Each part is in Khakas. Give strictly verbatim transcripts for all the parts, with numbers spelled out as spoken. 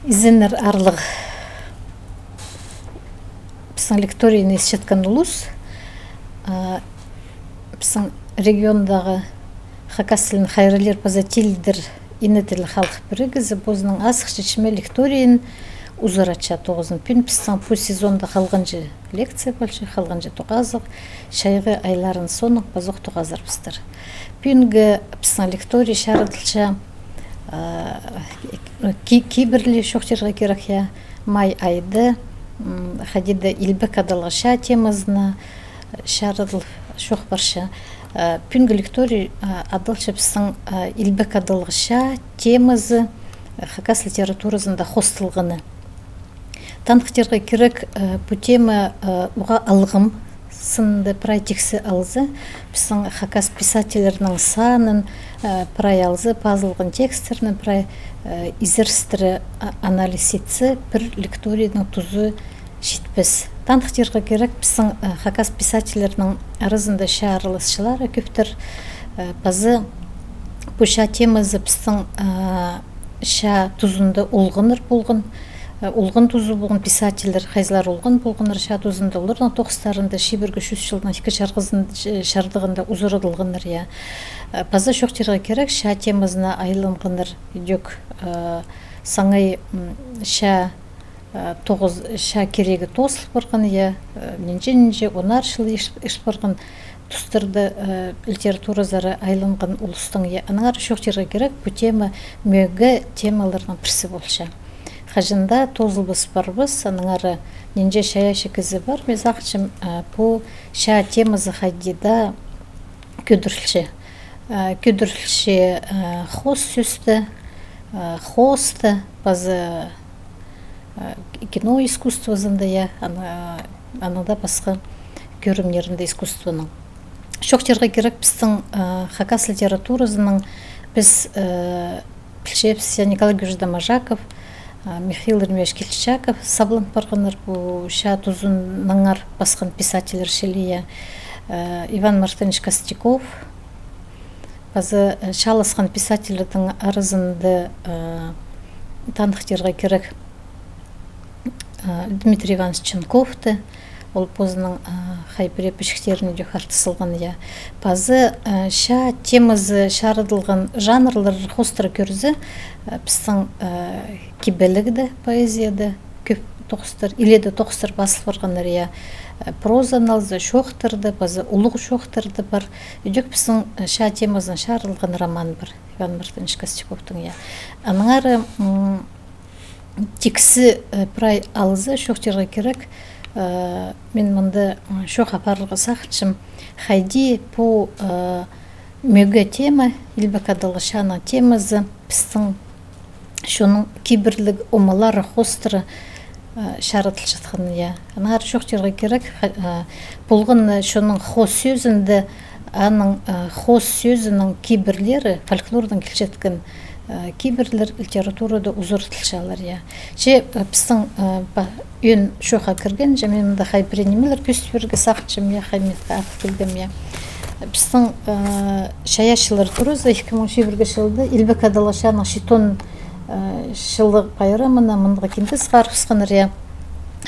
Изеннер, аарлығ пістің лекторийні исчеткен улус. А, пістің региондағы хакас тілін хайраллир паза тилдер ине тілі халых пірігізі позының азых чечме лекторийін узаратча тоғызын. Пӱӱн пістің пу сезонда халғанҷы лекция полча, халғанҷы тоғазығ, чайғы айларын соонаң пазох тоғазарбыстар. Пӱӱнгі пістің лекторий чарыдылча, а, ки-, кибірлі чоохтирға кирек, я, май айда, м, хайди даа илбек адалығ чаа темазына чарыдыл чоох парча. А, пӱӱнгі лекторий, а, адалча пістің, а, илбек адалығ чаа темазы, а, хакас литературазында хоосталғаны. Таныхтирға кирек, э, пу тема, э, уғаа алғым сынында прай тиксі алза, пістің хакас писательлернің санын, э, прай алза, пазылған текстерні прай, э, изерістіре, а, анализ итсе, пір лекторийның тузы читпес. Таныхтирға кирек, пістің, э, хакас писательлернің аразында чаа араласчылары кӧптер, э, паза пу чаа темазы пістің, э, чаа тузында олғаннар полған, э, олған тузы полған писательлер, хайзылар олған полғаннар чаа тузында, оларның тоғыстарында чибіргі чӱс чылның ікі чарғызын-, ч-, чардығында узарадылғаннар, я. Э, паза чоохтирға кирек, чаа темазына айланғаннар ідӧк, э, саңай, м, чаа, э, тоғыс, чаа кирегі тоозыл парған, я, э, нинҷе-нинҷе, онар чыл ис-, ис парған тустарда, э, литературазар айланған улустың, я. Аннаңар чоохтирға кирек, пу тема мӧге темаларның пірсі полча. Хаҷан даа тоозылбас парбас, аннаңар нинҷе чайаачы кізі пар, мин сағынчам, э, пу чаа темазы хайди даа кӧдірілче. Э, кӧдірілче, э, хоос сӧсте, э, хоосты, паза, э, кино искусствозында, я, аны-, анаң даа пасха кӧрімнерінде искусствоның. Чоохтирға кирек, пістің, э, хакас литературазының піс, э, пілчебіс, я, Николай Георгиевич Доможаков, э, Михаил Еремеевич Кильчичаков саблан парғаннар пу чаа тузынаңар пасхан писательлер чіли, я, э, Иван Мартынович Костяков, паза, э, чааласхан писательлернің аразында, э, таныхтирға кирек, э, Дмитрий Иванович Ченковты, ол позының, э, хай пірее пічіктерін дее артыс салған, я. Паза, э, чаа темазы чарыдылған жанрлар хоостыра кӧрзе, э, пістің, э, кибелігде, поэзияда кӧп тоғыстар, илееде тоғыстар пазыл парғаннар, я. Э, прозаны алза, чоохтарда, паза улуғ чоохтарда пар. Ідӧк пістің, э, чаа темазына чарыдылған роман пар, Иван Мартынович Костяковтың, я. Аннаңар, м, тиксі, э, прай алза, чоохтирға кирек, э, мин мында, м, чоох апарарға сағынчам, хайди пу, э, мӧге тема, илбек адалығ чааның темазы, пістің чонның кибірліг омалары хоостыра, э, чарыдылчатхан, я. Аннаңар чоохтирға кирек, ха-, э, полған, э, чонның хоос сӧзінде, аның, э, хоос сӧзінің кибірлері, фольклордаң килчеткен, э, кибірлер литературада узаратылчалар, я. Че, э, пістің, э, па-, ӧӧн чоохха кіргенҷе, мин мында хай пірее нимелер кӧзіт пирерге сағынчам, я, хай мин артых килдім, я. Пістің, э, чайаачылар туразы ікі муң чибіргі чылда илбек адалығ чааның читон, э, чыллығ пайрамына мындағ кинде сығарыбысханнар, я.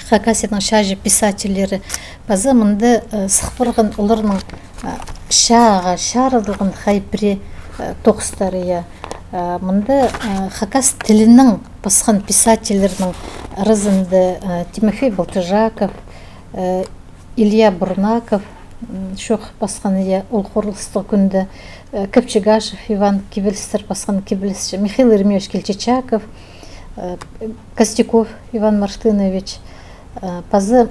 Хакасияның чааҷы писательлері. Паза мында, э, сых парған оларның, э, чааға чарыдылған хай пірее, э, тоғыстары, я. Э, мында, э, хакас тілінең пасхан писательлернің аразында, э, Тимофей Балтыжаков, э, Илья Бурнаков, м, чоох пасхан, я, ол хорылыстығ кӱнде, э, Капчигашев Иван кибелістер пасхан кибелісчі, Михаил Еремеевич Кильчичаков, э, Костяков Иван Мартынович, э, паза,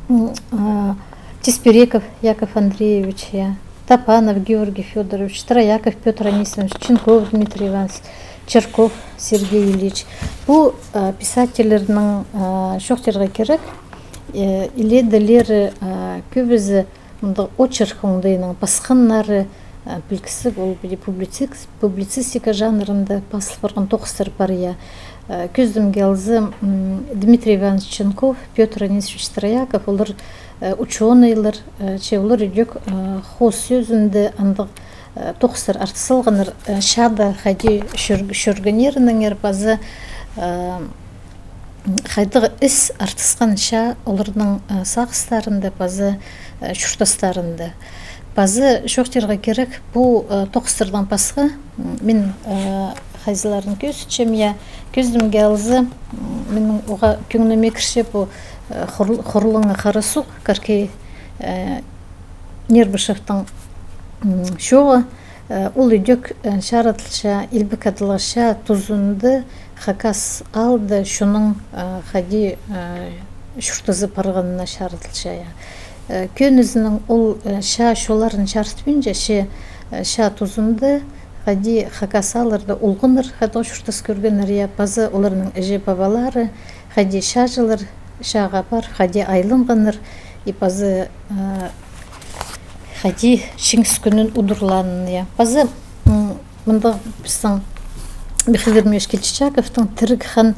м, э, Теспереков Яков Андреевич, я. Топанов Георгий Фёдорович, Трояков Пётр Анисимович, Ченков Дмитрий Иванович, Чирков Сергей Ильич. Пу, э, писательлернің, э, чоохтирға кирек, э, илееділері, э, кӧбізі мындағ очерк оңдайынаң пасханнары, э, пілдістіг, ол пиди публицик-, публицистика жанрында пазыл парған тоғыстар пар, я. Э, кӧзідімге алза, м, Дмитрий Иванович Ченков, Пётр Анисович Трояков, олар, э, учёныйлар, э, че олар ідӧк, э, хоос сӧзінде андағ, э, тоғыстар артыс салғаннар, э, чаада хайди чӧр-, чӧргеннерінеңер паза, Э, хайдағ іс артысхан чаа оларның, э, сағыстарында паза, э, чуртастарында. Паза чоохтирға кирек, пу, э, тоғыстардаң пасха, м, мин, э, хайзыларын кӧзітчем, я, кӧзідімге алза, м, минің уғаа кӧңніме кірче пу, э, хор-, хорлаңа «Хара суғ», Каркей, э, Нербышевтің, м, чооғы, э, ол ідӧк, э, чарыдылча, Илбек Адалығ чаа тузында хакас аалда чонның, э, хайди, э, чуртазы парғанына чарыдылча, я. Э, кӧнізінең ол, э, чаа чолларын чарытпинча, че, э, чаа тузында хайди хакас аалларда олғаннар хайдағ чуртас кӧргеннер, я, паза оларның іҷе-пабалары хайди чааҷылар чааға пар, хайди айланғаннар, и паза, э, хайди Чиңіс кӱнін удурлааннар, я. Паза, м, мында пістің Михаил Еремеевич Кильчичаковтың «Тіріг хан»,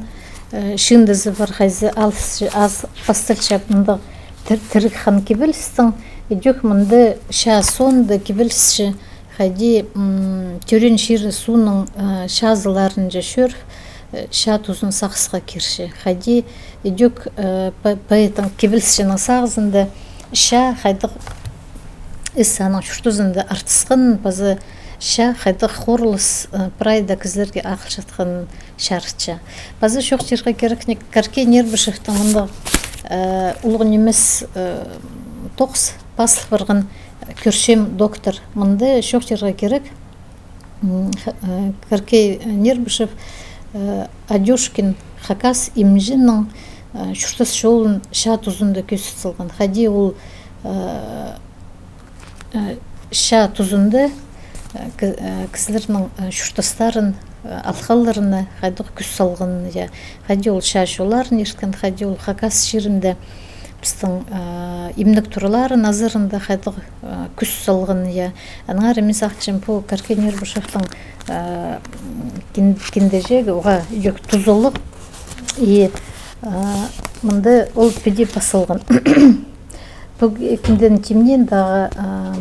э, чыындызы пар, хайзы алыс, ас пасталча мында «Тір-, Тіріг хан» кибелістің, ідӧк мында чаа соонда кибелісче хайди, м, тӧреен чирі суғның, э, чазыларынҷа чӧр, э, чаа тузын сағысха кирче. Хайди ідӧк, э, по-, поэттің, кибелісчінің сағызында чаа хайдағ іс аның чуртазында артысханын, паза чаа хайдағ хорылыс, э, прайда кізілерге ағылчатханын чарытча. Паза чоохтирға кирек, не, Каркей Нербышевтің мында, э, улуғ нимес, э, тоғыс пазыл парған «Кӧрчем, доктор». Мында чоохтирға кирек, м, х-, э, Каркей Нербышев, э, Адёшкин хакас имҷінің, э, чуртас чолын чаа тузында кӧзіт салған. Хайди ол, э, э, чаа тузында, э, кі-, э, кізілернің, э, чуртастарын, э, алхаларына хайдағ кӱс салғанын, я. Хайди ол чаа чолларын ирткен, хайди ол хакас чирінде пістің, э, имнег тураларын азарында хайдағ, э, кӱс салғанын, я. Аннаңар мин сағынчам, пу Каркей Нербышевтің, э, кин-, киндеҷегі уғаа ідӧк тузалығ. И, э, мында ол піди пазылған. Пу киндені тимнеен даа, э,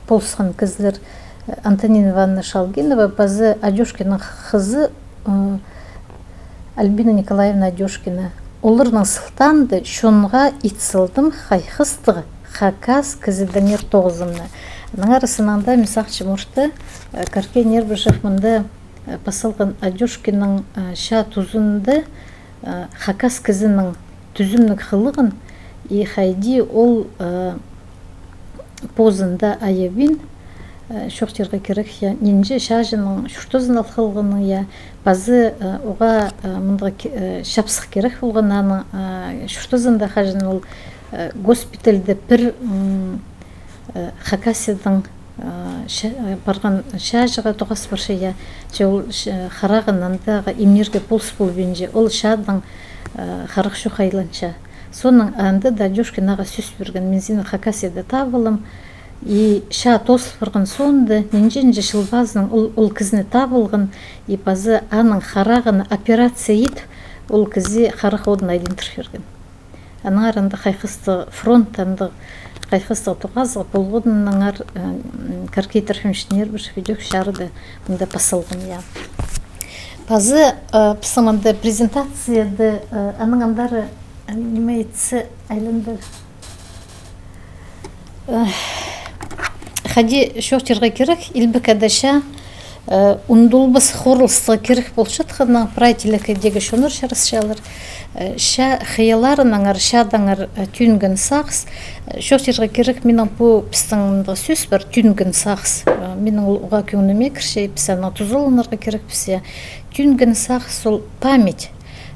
полысхан кізілер, э, Антонина Ивановна Шалгинова паза Адёшкиннің хызы, э, Альбина Николаевна Адёшкина. Оларның сылтаанда чонға ит салдым хайхастығ хакас кізідеңер тоғызымны. Аннаңар сынында мин сағынчам орта, э, Каркей Нербышев мында, э, пазылған Адёшкиннің, э, чаа тузында, э, хакас кізінің тӱзімніг хылығын, и хайди ол, э, позында айабин, э, чоохтирға кирек, я, нинҷе чааҷының чуртазын алғылғанын, я, паза, э, уғаа, э, мындағ ки-, э, чапсых кирек полған аның, э, чуртазында хаҷан ол, э, госпитальда пір, м, э, Хакасиядаң, э, ча-, э, парған чааҷыға тоғас парча, я, че ол ч-, э, харағын андағы имнирге полыс полбинча, ол чаадаң, э, харах чох айланча. Соонаң анда даа Адёшкин ағаа сӧс пирген: мин сині Хакасияда таап алам. И чаа тоозыл парған соонда, нинҷе-нинҷе чыл пазынаң ол, ол кізіні таап алған, и паза аның харағына операция ит, ол кізі харах одын айландыр пирген. Аннаңар анда хайхастығ фронт, анда хайхастығ тоғазығ полғаннаңар, э, м, Каркей Трофимович Нербышев ідӧк чарыда мында пазылған, я. Паза, э, пістің мында презентацияда, э, аның андар, э, ниме итсе, айландыр. Э, хайди чоохтирға кирек, Илбек Ада чаа, э, ундулбас хорылыстығ кирек полчатханнаң, прай тилекейдегі чоннар чарасчалар. Э, чаа хыялларынаңар, чаадаңар, э, тӱӱнген сағыс. Э, чоохтирға кирек, минің пу, пістің мында сӧс пар, тӱӱнген сағыс. Э, минің ол уғаа кӧңніме кірче, піс аны тузаланарға кирекпіс, я. Тӱӱнген сағыс ол память.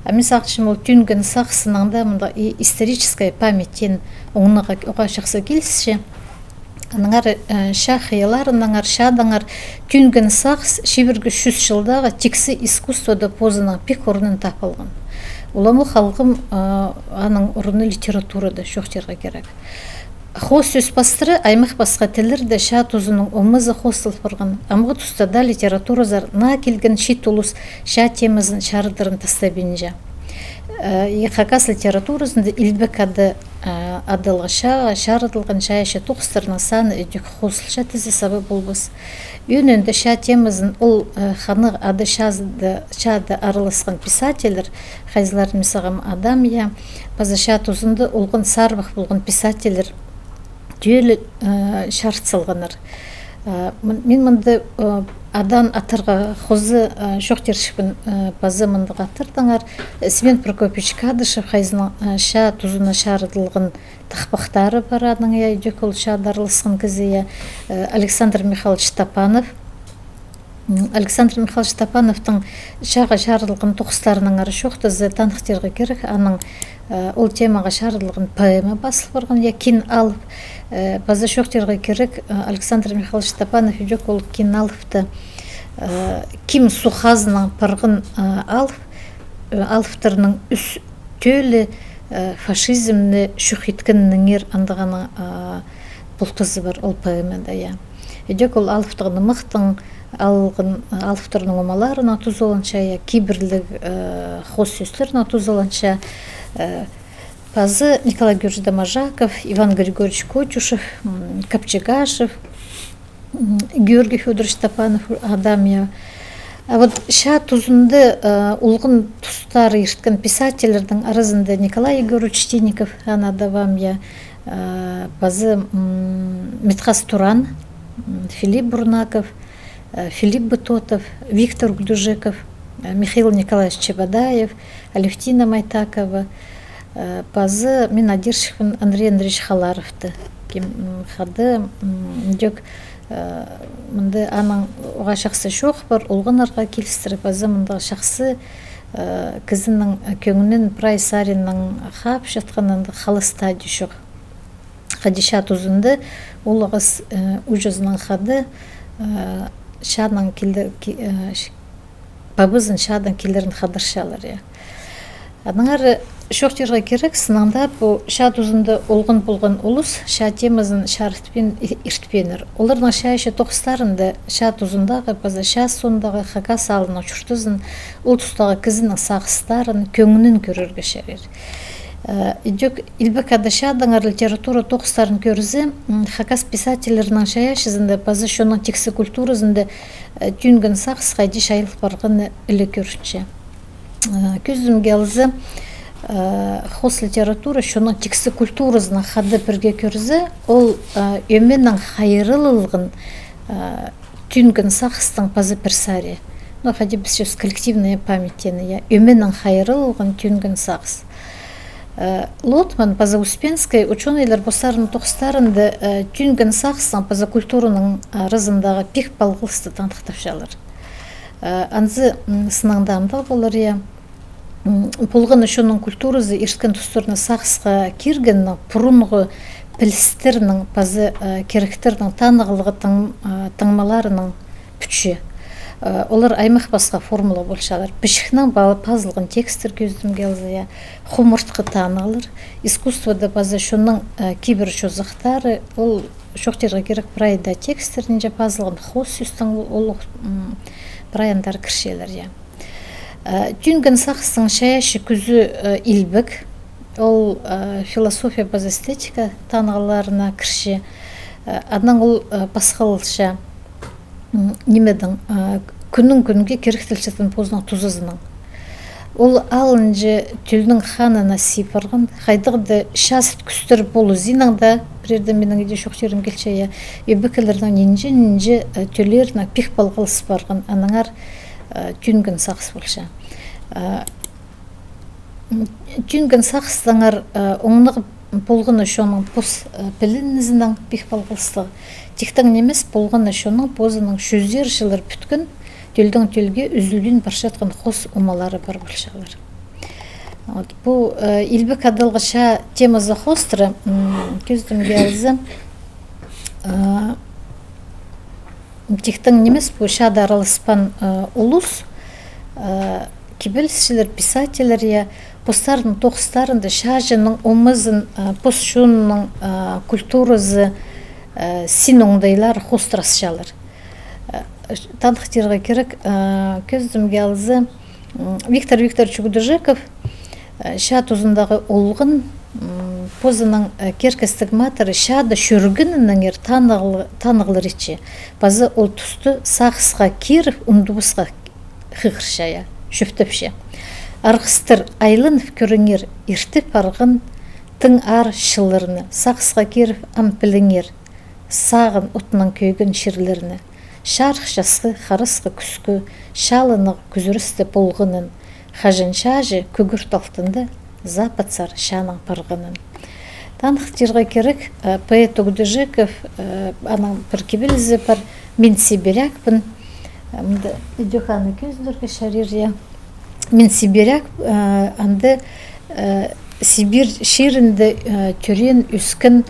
А мин сағынчам, ол тӱӱнген сағыс сынында мында и историческая память теен оңнағ уғаа чахсы килісче. Аннаңар, э, чаа хыялларынаңар, чаадаңар тӱӱнген сағыс чибіргі чӱс чылдағы тиксі искусствода позының пик орнын таап алған. Уламох алғым, э, аның орны литературада, чоохтирға кирек. Хоос сӧс пастыра аймах-пасха тіллерде чаа тузының омазы хоостал парған. Амғы туста даа литературазар наа килген чиит улус чаа темазын чарыдарын тастабинча. Э, и хакас литературазында Илбек ады, э, адалғача чарыдылған чайаачы тоғыстарның саны ідӧк хозылча тізе саба полбас. Ӧӧнінде чаа темазын ол, э, ханығ ады чазыда, чаада араласхан писательлер, хайзыларын мин сағам адам, я, паза чаа тузында олған сарбах полған писательлер тӧӧй, э, чарыт салғаннар. Э, мин, мин мында, э, адаан аттарға хоза, э, чоохтирчатпын, э, паза мындағ аттардаңар. Семен Прокопьевич Кадышев, хайзының, э, чаа тузына чарыдылған тахпахтары пар аның, я, ідӧк ол чаада араласхан кізі, я, э, Александр Михайлович Топанов. М, Александр Михайлович Топановтың чааға чарыдылған тоғыстарынаңар чоохтаза, таныхтирға кирек, аның, э, ол темаға чарыдылған поэма пазыл парған, я, «Кин алып». Э, паза чоохтирға кирек, э, Александр Михайлович Топанов ідӧк ол «Кин алыпты», э, Ким суғ хазынаң парған, э, алып, э, алыптарның ӱс тӧлі, э, фашизмні чох иткеннеңер андағ аның, э, пултазы пар ол поэмада, я. Ідӧк ол алыптығ нымахтың алған, алыптарның омаларынаң тузаланча, я, кибірліг, э, хоос сӧстернең тузаланча, э, пазы Николай Георгиевич Доможаков, Иван Григорьевич Котюшев, м, Капчигашев, м, Георгий Фёдорович Топанов, адам, я. А вот чаа тузында, э, олған тустары ирткен писательлернің аразында Николай Егорович Тинников, аны адабаам, я, э, пазы, м, Митхас Туран, м, Филипп Бурнаков, э, Филипп Бытотов, Виктор Гдужеков, э, Михаил Николаевич Чебодаев, Алевтина Майтакова, э, пазы мин адирчатпын Андрей Андреевич Халаровты. Кем, м, хада, м, ідӧк, э, мында аның уғаа чахсы чоох пар, олғаннарға килістіре, пазы мындағ чахсы, э, кізінің кӧңнін прай саринаң хаапчатхан андағ халас таа чоох. Хайди чаа тузында ол ағас, э, уҷазынаң хада, э, чаанаң килді, ки-, э, ш-, пабазын чаадаң килерін хадарчалар, я. Аннаңар чоохтирға кирек, сыннаң даа пу чаа тузында олған полған улус чаа темазын чарытпин и-, иртпиннер. Оларның чайаачы тоғыстарында чаа тузындағы паза чаа соондағы хакас аалының чуртазын, ол тустағы кізінің сағыстарын, кӧңнін кӧрерге чарир. Э, ідӧк Илбек Ада чаадаңар литература тоғыстарын кӧрзе, м, хакас писательлерінің чайаачызында паза чонның тиксі культуразында, э, тӱӱнген сағыс хайди чайыл парғаны іле кӧрінче. Э, кӧзідімге алза, э, хоос литература чонның тиксі культуразынаң хада пірге кӧрзе, ол, э, ӧменең хайраллалған, э, тӱӱнген сағыстың паза пір сари. Ну, хайди піс чоохтаабыс коллективная память теені, я, ӧменең хайраллалған тӱӱнген сағыс. Э, Лотман паза Успенская учёныйлар постарының тоғыстарында, э, тӱӱнген сағыстың паза культураның аразындағы пик палғалысты таныхтапчалар. Э, анзы, м, сыннаң даа амдығ полар, я. М, полған чонның культуразы ирткен тустарына сағысха киргеннең, пурунғы пілістернің паза, э, киректернің танығлығы таң-, э, таңмаларының пӱтче. Э, олар аймах-пасха формалығ полчалар. Пічікнең пазылған текстер кӧзідімге алза, я, хумартхы танығлар, искусствода паза чонның, э, кибір чозахтары, ол чоохтирға кирек прай даа тексттерінҷе пазылған, хоос сӧстең ол, ол, м, прай андар кірчелер, я. Э, тӱӱнген сағыстың чайаачы кӱзі, э, Илбек, ол, э, философия паза эстетика танығларына кірче, э, аннаң ол, э, пасхалалча, м, нимедең, э, кӱннің кӱнге киректелчеткен позының тузазынаң. Ол алынҷа тӧлнің ханына сый парған, хайдағ-да чазыт кӱстер полызынаң даа, пірерде минің иди чоохтирым килче, я, ӧбекелернің нинҷе-нинҷе, э, тӧллерінең пик палғалыс парған, аннаңар, э, тӱӱнген сағыс полча. Э, м, тӱӱнген сағыстаңар, э, оңнығ полған чонның пос, э, пілінізінең пик палғалыстығ. Тиктең нимес, полған чонның позының чӱзер чыллар пӱткен, тӧлдең тӧлге ӱзӱлін парчатхан хоос омалары пар полчалар. Вот, пу, э, Илбек Адалғача темазы хоостыра, м, кӧзідімге алза, э, тиктең нимес, пу чаада араласпаан, э, улус, э, кибелісчілер, писательлер, я, постарының тоғыстарында чааҷының омазын, э, пос чонының, э, культуразы, э, син оңдайлар хоостыра ысчалар. Э, таныхтирға кирек, э, кӧзідімге алза, м, Виктор Викторович Гдужеков, Чаа тузындағы олған, м, позының, э, киркестіг матыры чаада чӧргенінеңер танығлар итче. Паза ол туста сағысха киріп, ундубысха хығырча, я, чӧптепче. Арғыстар, айланып кӧріңер, иртіп парған тың аар чылларны, сағысха киріп, ам піліңер сағын отнаң кӧйген чирлерні. Чарых часхы, харасхы кӱскӱ, чалынығ кӱзірісті полғанын, хаҷан чаҷы кӱгӱрт алтында западсар чааның парғанын. Таныхтирға кирек, э, поэт Угдыжеков, э, аның пір кибелізі пар, «Мин сибирякпын». Э, мында ідӧк аны кӧзідерге чарир, я. «Мин сибиряк», э, анда, э, Сибирь чирінде, э, тӧреен, ӧскен,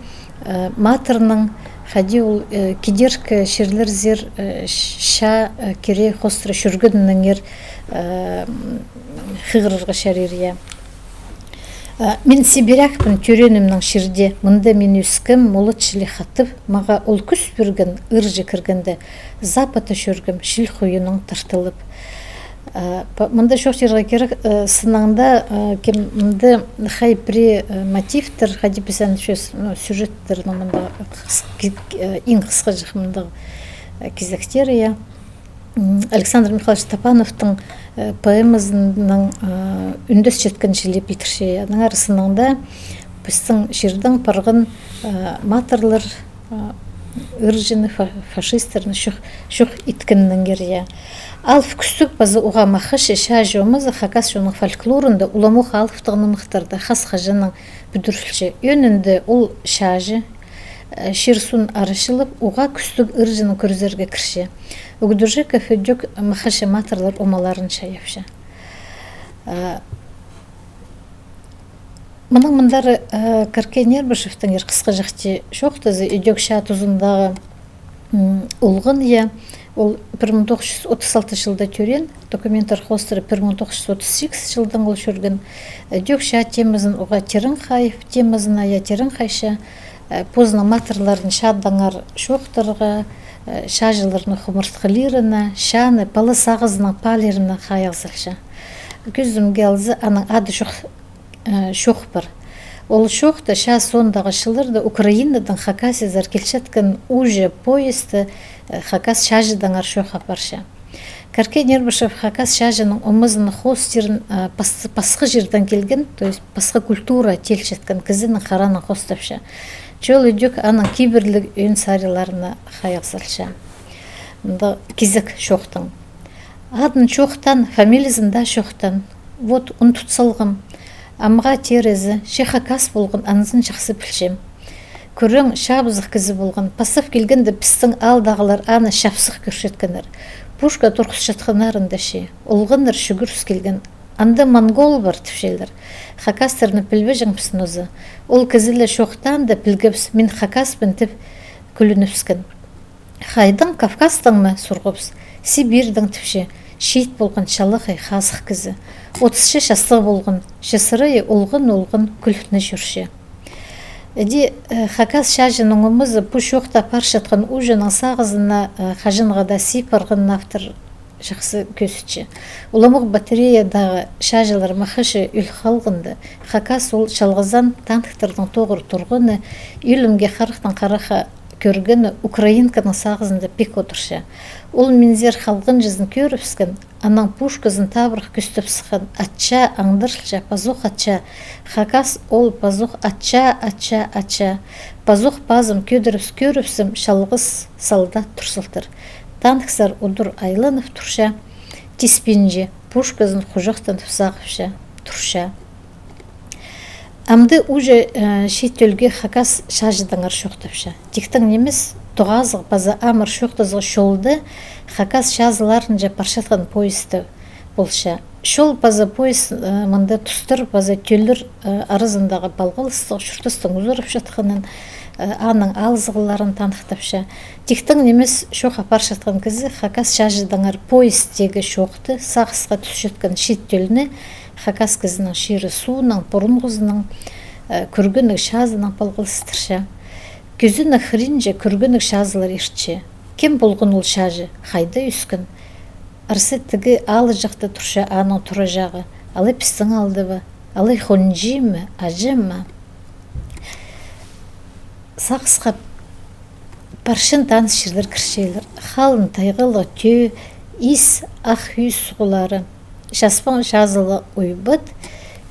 э, матырның, хайди ол, э, кидеркі чирлерзер, э, чаа, э, кире хоостыра чӧргенінеңер, э, м, хығырарға чарир, я. Э, «Мин сибирякпын, тӧреенімнең чирде, мында мин ӧскем, молат чіли хатып, мағаа ол кӱс пирген, ырҷы кіргенде, западта чӧргем, чіл хойынаң тартылып». Э, па-, мында чоохтирға кирек, э, сыннаң даа, э, кем, мында хай пірее, э, мотивтер, хайди піс аны чӧс-, ну, сюжеттернің мында хыс-, ки-, э, иң хысхаҷах мында, э, кизектері, я. М, Александр Михайлович Топановтың, э, поэмазының, э, ӱндес читкен чіли пілдірче, я. Аның арасынаң даа пістің чирдең парған, э, матырлар, а, ырҷыны, фа-, фашистерні чох, чох иткенінеңер, я. Алып кӱстіг паза уғаа махачы чаҷы омазы хакас чонның фольклорында уламох алыптығ нымахтарда хас-хаҷаннаң пӱдірілче. Ӧӧнінде ол чаҷы, э, чир-суун арачылап, уғаа кӱстіг ырҷыны кӧрзерге кірче. Угдыжеков ідӧк махачы матырлар омаларын чайапча. Э, Мының мындары, э, Каркей Нербышевтің ир хысхаҷахти чоохтазы, ідӧк чаа тузындағы, м, олған, я, ол пір муң тоғыс чӱс отыс алты чылда тӧреен, документтер хоостыра пір муң тоғыс чӱс отыс сигіс чылдаң ол чӧрген. Ідӧк чаа темазын уғаа тирең хайып, темазына, я, тирең хайча, э, позының матырларын чаадаңар чоохтирға, э, чаҷыларны хумартхылирына, чааны пала сағызының паалирына хайығ салча. Кӧзідімге алза, аның ады чох, э, чоох пар. Ол чоохта чаа соондағы чылларда Украинадаң Хакасиязар килчеткен ууҷа поезді, э, хакас чаҷыдаңар чоох апарча. Каркей Нербышев хакас чаҷының омазын, хоостирын, э, пас-, пасха чирдең килген, то есть пасха культура тилчеткен кізінің харанаң хоостапча. Че ол ідӧк аның кибірліг ӧӧн сариларына хайығ салча. Мында кизек чоохтаң. Адын чоохтаан, фамилиязын даа чоохтаан. Вот, ун тут салғам. Амға теерезі, че хакас полған, анзын чахсы пілчем. Кӱрең, чабызых кізі полған. Пастап килгенде пістің аалдағылар аны чапсых кӧрчеткеннер. Пушка турғысчатханнарында че, олғаннар чӱгӱріс килген. Анда монгол пар, тіпчелер. Хакастарны пілбеҷеңміс нооза. Ол кізі ле чоохтаанда пілгебіс, мин хакаспын тіп кӱлінібіскен. Хайдаң, Кавказтаң ма, сурғабыс. Сибирьдең, тіпче. Чиит полған, чалахай, хазых кізі. Отыс ча частығ полған, че сырайы олған-олған кӱліне чӧрче. Іди, э, хакас чаҷының омазы пу чоохта апарчатхан ууҷаның сағызына, э, хаҷанға даа сип парғанын автор чахсы кӧзітче. Уламох батареядағы чаҷылар махачы ӧл халғанда, хакас ол чалғызаан танктарның тоғыр турғаны, ӧлімге харахтаң хараха кӧргені украинканың сағызында пик одырча. Ол минзер халғанҷызын кӧрібіскен, анаң пушказын табырах кӧстеп сыххан. Атча аңдарылча, пазох атча. Хакас ол пазох атча, атча, атча. Пазох пазым кӧдірібіс кӧрібісем, чалғыс солдат тур сылтыр. Танксар удур айланып турча, тиспинче, пушказын хуҷахтанып сағыпча, турча. Амды уже, э, чиит тӧлге хакас чаҷыдаңар чоохтапча. Тиктең нимес, тоғазығ паза амыр чоохтазығ чолда хакас чазыларынҷа парчатхан поезд полча. Чол паза поезд, э, мында тустар паза тӧллер, э, аразындағы палғалыстығ, чуртастың узарапчатханын, э, аның алызығларын таныхтапча. Тиктең нимес, чоох апарчатхан кізі хакас чаҷыдаңар поезд теег чоохты, сағысха тӱсчеткен чиит тӧлні хакас кізінің чирі-суунаң, пурунғызынаң, э, кӱргенніг чазынаң палғалыстырча. Кӧзенек хыринҷа кӱргенніг чазылар иртче. Кем полған ол чаҷы, хайда ӧскен? Арса тігі аалҷахта турча аның тураҷағы, алай пістің аалда ба? Алай хонҷима, аҷама. Сағысха парчан таныс чирлер кірчелер. Халын тайғалығ тӧӧ, ис ах ӱс суғлары, часпаң чазылығ уйбат,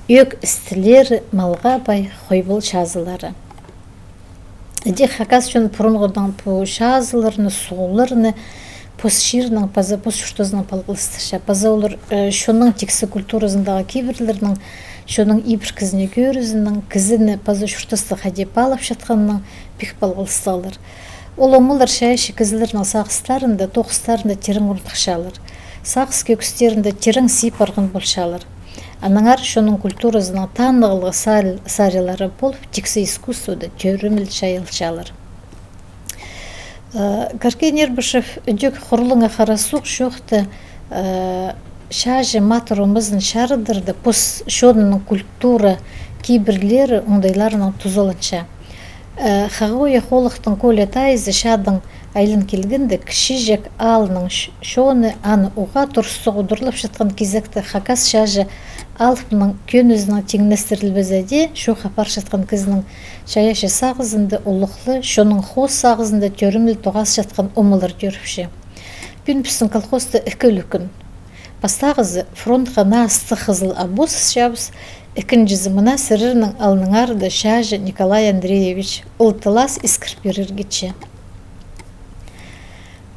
ӧӧк істілері, малға пай хойбал чазылары. Іди хакас чон пурунғыдаң пу чазыларны, суғларны пос чирнең паза пос чуртазынаң палғалыстырча. Паза олар, э, чонның тиксі культуразындағы кибірлернің, чонның ибіркізіне кӧрізінең, кізіні паза чуртасты хайди паалапчатханнаң пик палғалыстығлар. Ол омалар чайаачы кізілернің сағыстарында, тоғыстарында тирең орныхчалар. Сағыс кӧгістерінде тирең сый парған полчалар. Аннаңар чонның культуразының танығлығ сар-, сарилары полып, тиксі искусствода тӧріміл чайалчалар. Э, Каркен Эрбышев ідӧк хурлаңа харасуғ чоохта, э, чаачы матыр омазын чарыдарды, пос чонының культура кибірлері оңдайларынаң тузаланча. Э, Хахуя холыхтың Коля тайызы чаадаң айлан килгенде, кічіҷек аалның ч-, чоны аны уғаа турыстығ удурлапчатхан кизекте хакас чаачы алыпның кӧнізінең тиңнестірілбезе дее, чоохха парчатхан кізінің чайаачы сағызында улуғлығ, чонның хоос сағызында тӧріміл тоғасчатхан омалар тӧріпче. Пӱӱн пістің колхозта ікі ӱлӱкӱн. Пастағызы фронтха наа ыстығ хызыл обоз ысчабыс, ікінҷізі мына сірернің алныңарда чаачы Николай Андреевич, ол тылас искір пирерге че.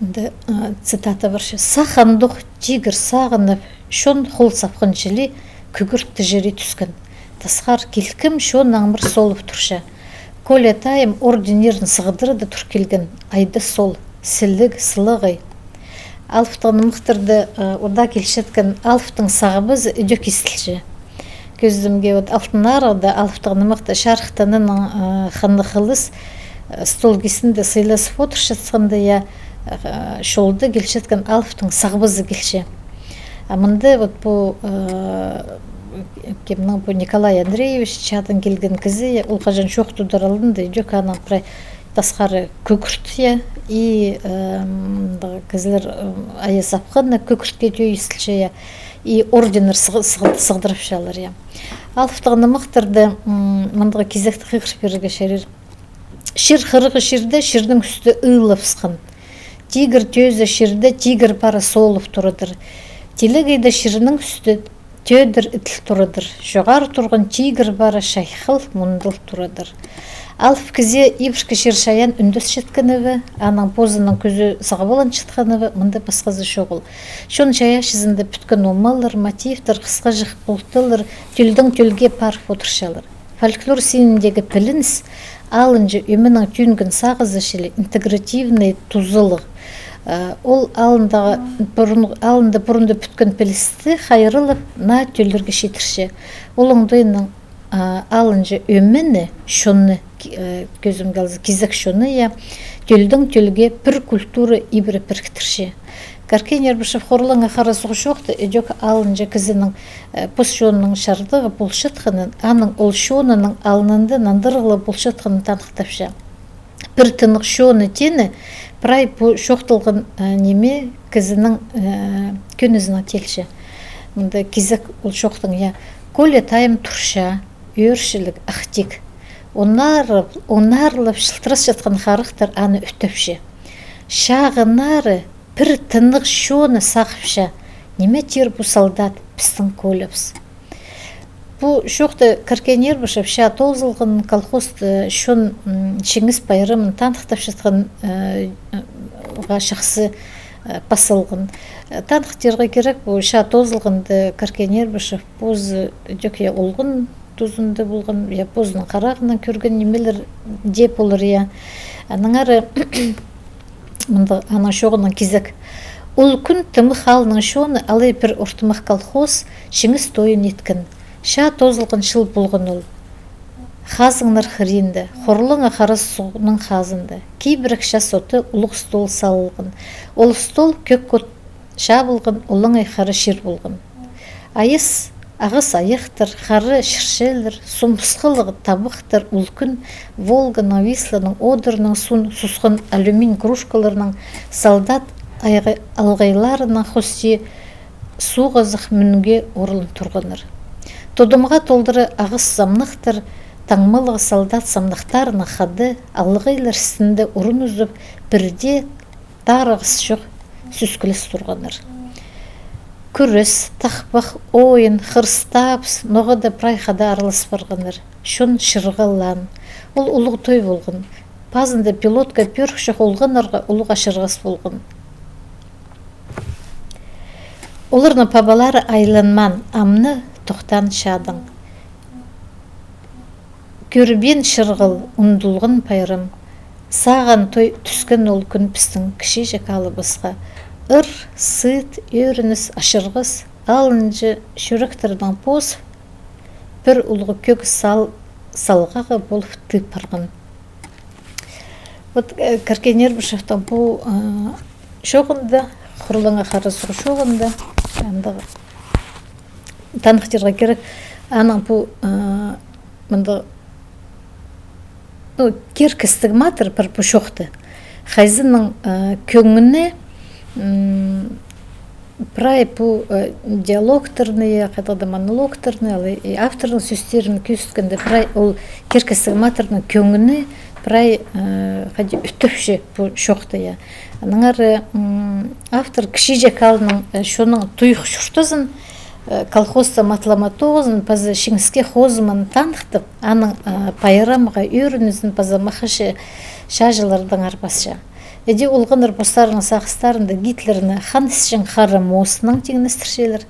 Мында, а, цитата парча. Сах андох тигір сағынып, чон хол сапханҷа ли, кӱгӱрт тіҷері тӱскен. Тасхар килкім чон аңмыр солып турча. Коля тайым орденнерін сығдыра да тур килген. Айда сол, сіліг, сылағай. Алыптығ нымахтарда, э, удаа килчеткен алыптың сағбазы ідӧк истілче. Кӧзідімге, вот, Алтын Арығда алыптығ нымахта чарыхтанаң, э, ханнығ хылыс, э, стол кистінде сыйласып одырчатханда, я, э, чолда килчеткен алыптың сағбазы килче. А мында вот пу, э, кемнің пу Николай Андреевич, чаадаң килген кізі, я, ол хаҷан чоохтадар алнында, ідӧк аның прай тасхары кӱгӱрт, я, и, э, мындағ кізілер, э, айа сапханнаң кӱгӱртке тӧӧй истілче, я, и орденнер сығ-, сығ-, сығдырыпчалар, я. Алыптығ нымахтарда, м, мындағ кизекті хығыр пирерге чарир. Чир хырығы чирде чирнің ӱсті ыылабысхан. Тигір тӧзі чирде тигір пара соолып турадыр. Тилег айда чирнің ӱсті тӧдір іділ турадыр. Чоғар турған тигір пара чайхал мундыл турадыр. Алып кізее ибіркі чир-чайаан ӱндесчеткені бе, аның позының кӱзі сығыбаланчатханы бе, мында пасхазы чоғыл. Чон чайаачызында пӱткен омалар, мотивтер, хысхаҷах полталар тӧлдең тӧлге парып одырчалар. Фольклор синіндегі пілініс алынҷа ӧменің тӱӱнген сағызы чіли интегративный тузалығ. Э, ол алындағы пурун-, алында пурунда пӱткен пілісті хайраллап, наа тӧллерге читірче. Ол оңдайнаң, а, алынҷа ӧмені, чонны, ки-, э, кӧзімге алза, кизек чонны, я, тӧлдең тӧлге пір культура ибіре піріктірче. Каркен Эрбышев хорлаңа харасуғ чоохта, ідӧк алынҷа кізінің, э, пос чонының чардығы полчатханын, аның ол чонының алнында нандырығлығ полчатханын таныхтапча. Пір тынағ чоны теені прай пу чоохталған, э, ниме кізінің, э, кӧнізінең теелче. Мында кизек ол чоохтаң, я, Коля тайым турча, ӧӧрчіліг, ахтик. Онар-, онарлап чылтырасчатхан харахтар аны ӧтепче. Чағыннары пір тынағ чоны сағыпча, ниме тир пу солдат, пістің Колябыс. Пу чоохты Каркен Эрбышев чаа тоозылған колхозта чон, м, Чиңіс пайрамын таныхтапчатхан, э, ға чахсы, э, пас салған. Э, таныхтирға кирек, пу чаа тоозылғанда Каркен Эрбышев позы ідӧк, я, олған тузында полған, я, позының харағынаң кӧрген нимелер дее полар, я. Аннаңар мында аның чоғынаң кизек. Ол кӱн тымах аалның чоны алай пір ортымах колхоз Чиңіс тойын иткен. Чаа тоозылған чыл полған ол. Хазыңнар хыринда, хорлаңа харас суғның хазында, кибірек час оты улуғ стол салылған. Ол стол кӧк от чабылған, олаңай хара чир полған. Айас ағас айахтар, хара чірчелер, сумысхалығ табахтар, ол кӱн Волганың, Висланың одырынаң суун сусхан алюминь кружкаларнаң, солдат айға-, алғайларынаң хости суғ азах мӱнге орылын турғаннар. Тудымға толдыра ағас самнахтар, таңмалығ солдат самнахтарынаң хада, алғайлар істінде урун узып, пірдее тарығыс чох сӧскілес турғаннар. Кӱрес, тахпах, ойын, хырыс-табыс, ноға даа прай хада аралас парғаннар. Чон чырғалаан. Ол улуғ той полған. Пазында пилотка пӧрік чох олғаннарға улуғ ачырғас полған. Оларның пабалары айланмаан, амды тохтаан чадаң. Кӧрбеен чырғал, ундулған пайрам. Сағаан той тӱскен ол кӱн пістің кічіҷек аалыбысха. Ыр, сыыт, ӧрініс, ачырғас, алынҷа чӱректернең позып, пір улуғ кӧг сал-, салғағы полып тыып парған. Вот, э, Кіркей Нербышевтің пу, э, чооғында, хурлаңа харазығ чооғында, андағ таныхтирға кирек, аның пу, э, мындағ, ну, киркестіг матыр пір пу чоохта. Хайзының, э, кӧңні, м, прай пу, э, диалогтарны, я хайдағ-да монологтарны, ал и авторның сӧстерін кӧзіткенде, прай ол киркестіг матырның кӧңні прай, э, хайди ӱттепче пу чоохта, я. Аннаңар, м, автор кічіҷек аалның, э, чонның туйых чуртазын, э, колхозта матлама тоғызын паза чиңіске хозымын таныхтап, аның, э, пайрамға ӧрінізін паза махачы чааҷылардаң арбасча. Іди олғаннар постарының сағыстарында Гитлерні хан ісчең хара мооснаң тиңнестірчелер.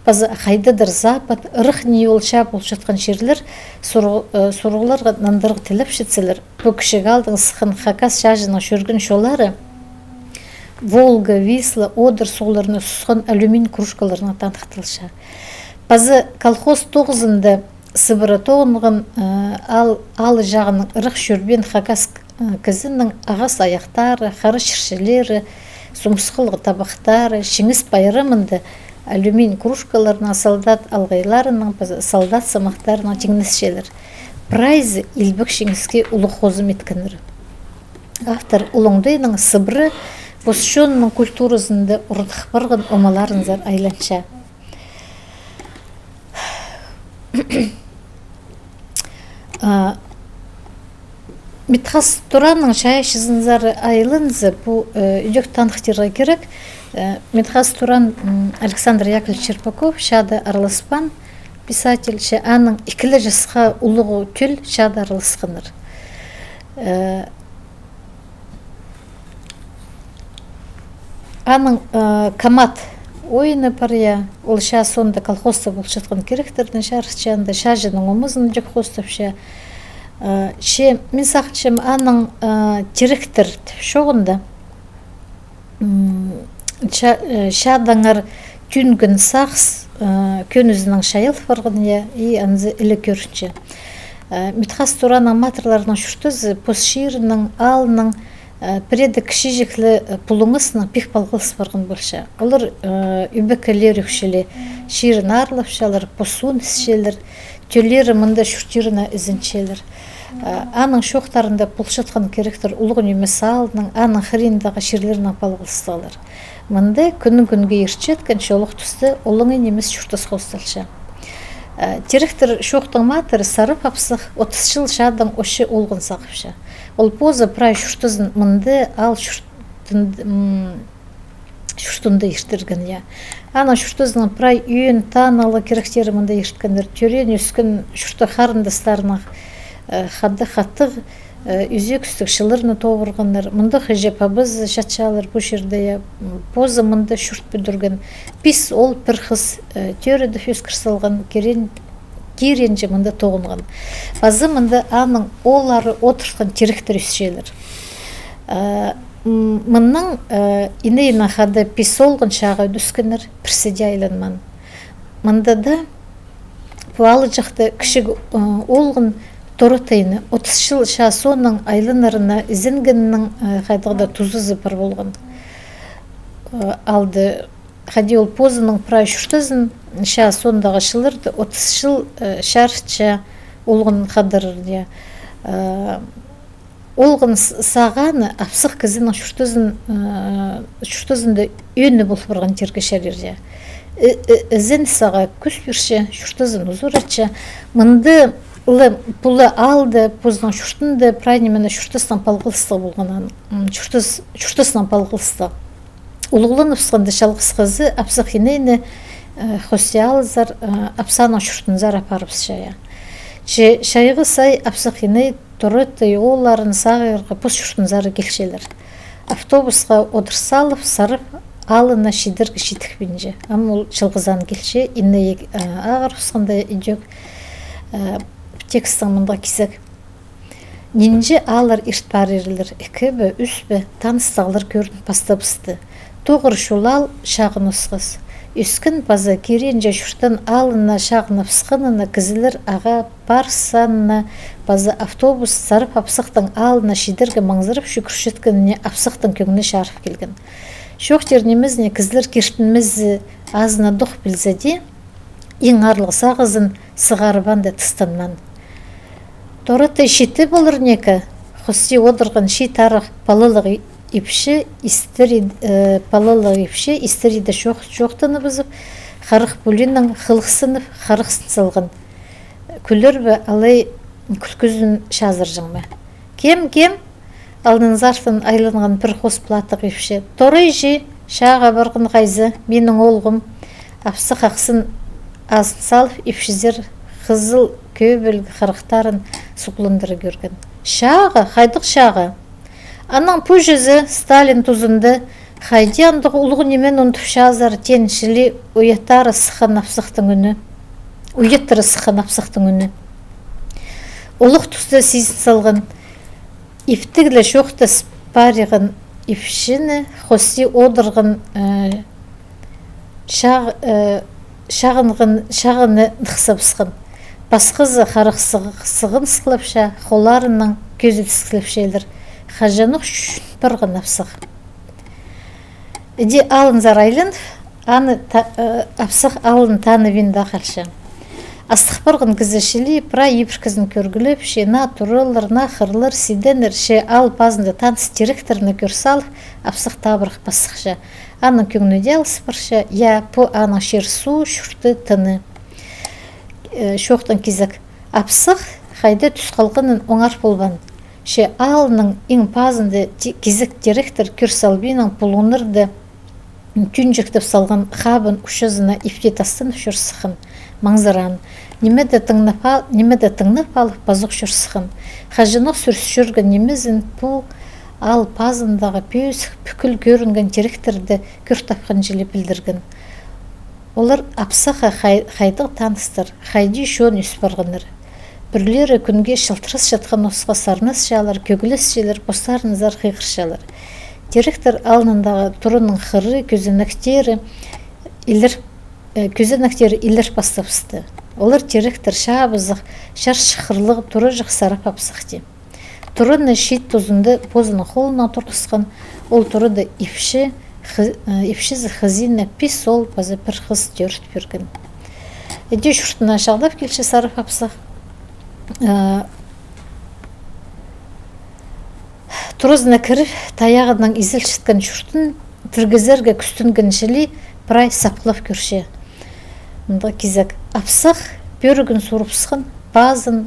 Паза хайдадыр Запад, ырах ни ол чаа полчатхан чирлер, суру-, э, сурығларға нандырығ тілепчетселер, пу кічіг аалдаң сыххан хакас чааҷының чӧрген чоллары Волга, Висла, Одыр суғларына сусхан алюмин кружкаларнаң таныхталча. Паза колхоз тоғызында Сыбыра тоғынған, э, аал, аал чағының ырах чӧрбеен хакас, э, кізінің ағас айахтары, хара чірчелері, сумысхалығ табахтары, Чиңіс пайрамында алюмин кружкаларнаң солдат алғайларынаң паза солдат самахтарынаң тиңнесчелер. Прайзы илбек чиңіске улуғ хозым иткеннер. Автор ол оңдайнаң Сыбыра пос чонының культуразында орныхпарған омаларынзар айланча. А, Митхас Туранның чайаачызынзар айланза, пу, э, ідӧк таныхтирға кирек, э, Митхас Туран, м, Александр Яковлевич Черпаков чаада араласпаан писатель, че аның ікі ле часха улуғ тӧл чаада араласханнар. Э, Аның, э, «Камат» ойыны пар, я, ол чаа соонда колхозта полчатхан киректерні чарытча, анда чааҷының омазын ідӧк хостапча. Э, че, мин сағынчам, аның, э, «Тиректер» тіп чооғында, м, ча-, э, чаадаңар тӱӱнген сағыс, э, кӧнізінең чайал парған, я, и анзы іле кӧрінче. Э, Митхас Туранның матырларының чуртазы пос чирінің, аалның, э, пірееде кічіҷек ле, э, пулуңазынаң пик палғалыс парған полча. Олар, э, ӧбекелер ӧкчеле чирін аарлапчалар, пос уун ісчелер, тӧллері мында чуртирына ізенчелер. Э, аның чоохтарында полчатхан киректер улуғ нимес аалның, аның хыриндағы чирлернең палғалыстығлар. Мында кӱннің кӱнге иртчеткен чолах туста олаңай нимес чуртас хосталча. Э, «Тиректер» чоохтың матыры Сарып апсах отыс чыл чаадаң очы олған сағыпча. Ол позы прай чуртазын мында, аал чуртын-, м, чуртында иртірген, я. Аның чуртазының прай ӧӧн танығлығ киректері мында ирткеннер, тӧреен-ӧскен чуртағ харындастарынаң, э, хада хатығ, э, ӱзӧк-ӱстіг чылларны тоғынғаннар. Мындағ іҷе-пабазы чатчалар пу чирде, я, м, позы мында чурт пӱдірген. Пис оол, пір хыс, э, тӧредіп ӧскір салған, кирен-, киренҷі мында тоғынған. Пазы мында аның ооллары одыртхан тиректер ӧсчелер. Э, м, мыннаң, э, инейнең хада пис оолғын чааға ӧскеннер, пірсі дее айланмаан. Мында даа пу аалҷахта кічіг, э, оолғын Торатайны отыс чыл чаа соонаң айланарына ізенгеннің, э, хайдағ-да тузазы пар полған. Э, алды, хайди ол позының прай чуртазын, чаа соондағы чылларда отыс чыл, э, чарытча оолғын хадарар, я. Э, Оолғын с-, сағаны апсах кізінің чуртазын, э, чуртазында ӧӧні пол парған тирге чарир, я. э, э, ізен сағаа кӱс пирче, чуртазын узаратча. Мында ла пу ла аалда, позының чуртында прай ниме чуртаснаң палғалыстығ полған, м, чуртас-, чуртаснаң палғалыстығ. Улуғланыбысханда чалғыс хызы апсах инейні, э, хости аалзар, э, апсаның чуртынзар апарыбысча, я. Че чайғы сай апсах иней Тораттай оолларын сағирға пос чуртынзар килчелер. Автобусха одыр салып, Сарып аалына чидерге читікпинче. Ам ол чылғызаан килче, инее, э, ағырыбысханда идӧк, э, текстің мындағ кизек. Нинҷе ааллар ирт парирлар, ікі бе, ӱс пе, таныстағлар кӧрін пастабысты. Тоғыр чул аал чағын осхас. Ӧскен паза киренҷе чуртаан аалына чағын апсханына кізілер ағаа пар санына паза автобус Сарып апсахтың аалына чидерге маңзырап чӱгӱрчеткеніне апсахтың кӧңні чарып килген. Чоохтир нимезіне кізілер киртінмезі азынадох пілзе дее, иң аарлығ сағызын сығарыбаанда тыстанмаан. Тораттай читі полар неке, хости одырған чиит арах палалығ ипчі истіри-, э, палалығ ипчі истірии дее чоох-, чоохтаныбызып, харах пулинаң хылыхсынып, харахсын салған. Кӱлер бе, алай кӱлкізін чазырҷаң ма? Кем, кем? Алнынзартын айланған пір хос платтығ ипчі. Торайҷы, чааға парған хайзы, минің оолғым. Апсах ахсын азын салып, ипчізер хызыл кӧбілгі харахтарын суғландыра кӧрген. Чааға, хайдағ чааға? Анаң пӱӱнҷізі Сталин тузында хайди андағ улуғ ниме ундупчазар, теен чіли уяттыра сыххан апсахтың ӱні. Уяттыра сыххан апсахтың ӱні. Олох туста сизін салған. Иптіг ле чоохтас париған ипчіні хости одырған, э, чағ-, э, чағынған, чағыны нығсабысхан. Пасхазы харах сығ-, сығын сыхлапча, холларынаң кӧзідіскілепчелер. Хаҷанох чӱн парған апсах. Іди алынзар айланып, аны та-, э, апсах алын таныбин даа халча. Астых парған кізі чіли прай ибіркізін кӧргілепче, наа туралар, наа хырлар, сиденнер, че аал пазында таныс директорны кӧр салып, апсах табырах пас сыхча. Аның кӧңні дее алыс парча, я, пу аның чир-суу, чурты, тыны. Э, чоохтаң кизек. Апсах хайда тӱс халғанын оңар полбаан. Че аалның иң пазында ти-, кизек директор кӧр салбиннаң пулуңнарны тӱнҷектеп салған хабын учазына ипти тастынып чӧр сыххан, маңзыраан. Ниме дее тыңнап ал-, ниме дее тыңнап алып, пазох чӧр сыххан. Хаҷанох сӱріс чӧрген нимезін пу аал пазындағы пӧзік, пӱкӱл кӧрінген директорды кӧр тапхан чіли пілдірген. Олар апсахха хай-, хайдағ таныстар, хайди чон ӧс парғаннар. Пӱрлері кӱнге чылтырасчатхан осха сарнасчалар, кӧглесчелер, постарынзар хығырчалар. Директор алнындағы тураның хыры, кӧзенектері илер, э, кӧзенектері илер пастабысты. Олар директор чабызығ, чарчы хырлығ, тураҷах Сарып апсах ти. Тураны чиит тузында позының холынаң турғысхан, ол турада ипчі, хы-, э, ипчізі хызина, пис оол паза пір хыс тӧріт пирген. Іди чуртына чағдап килче Сарып апсах. Э, туразына кіріп, таяғынаң изілчеткен чуртын тіргізерге кӱстенген чіли прай сапхлап кӧрче. Мында кизек. Апсах пӧрігін сурыбысхан, пазын,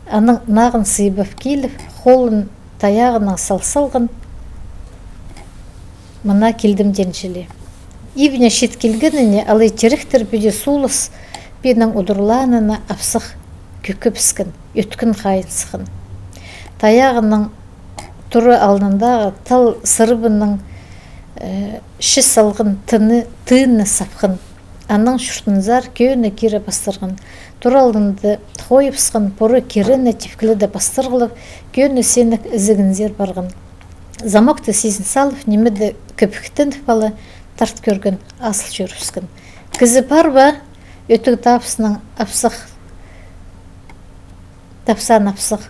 аның нағын сыйбап киліп, холын таяғынаң сал салған. Мына килдім теен чіли. Ибіне чит килгеніне алай директор піди суулас пинең удурлаанына апсах кӧкібіскен, ӧткін хайын сыххан. Таяғының тура алнындағы тал сырыбының, э, чіс салған тыны, тыыны сапхан. Анаң чуртынзар кӧні кире пастырған. Тура алнында хойыбысхан пуры кирені типкіледе пастырғлап, кӧні сенек ізігінзер парған. Замокты сизін салып, ниме дее кібіктеніп ала, тарт кӧрген, азыл чӧрібіскен. Кізі пар ба? Ӧтіг тапсаан апсах, тапсаан апсах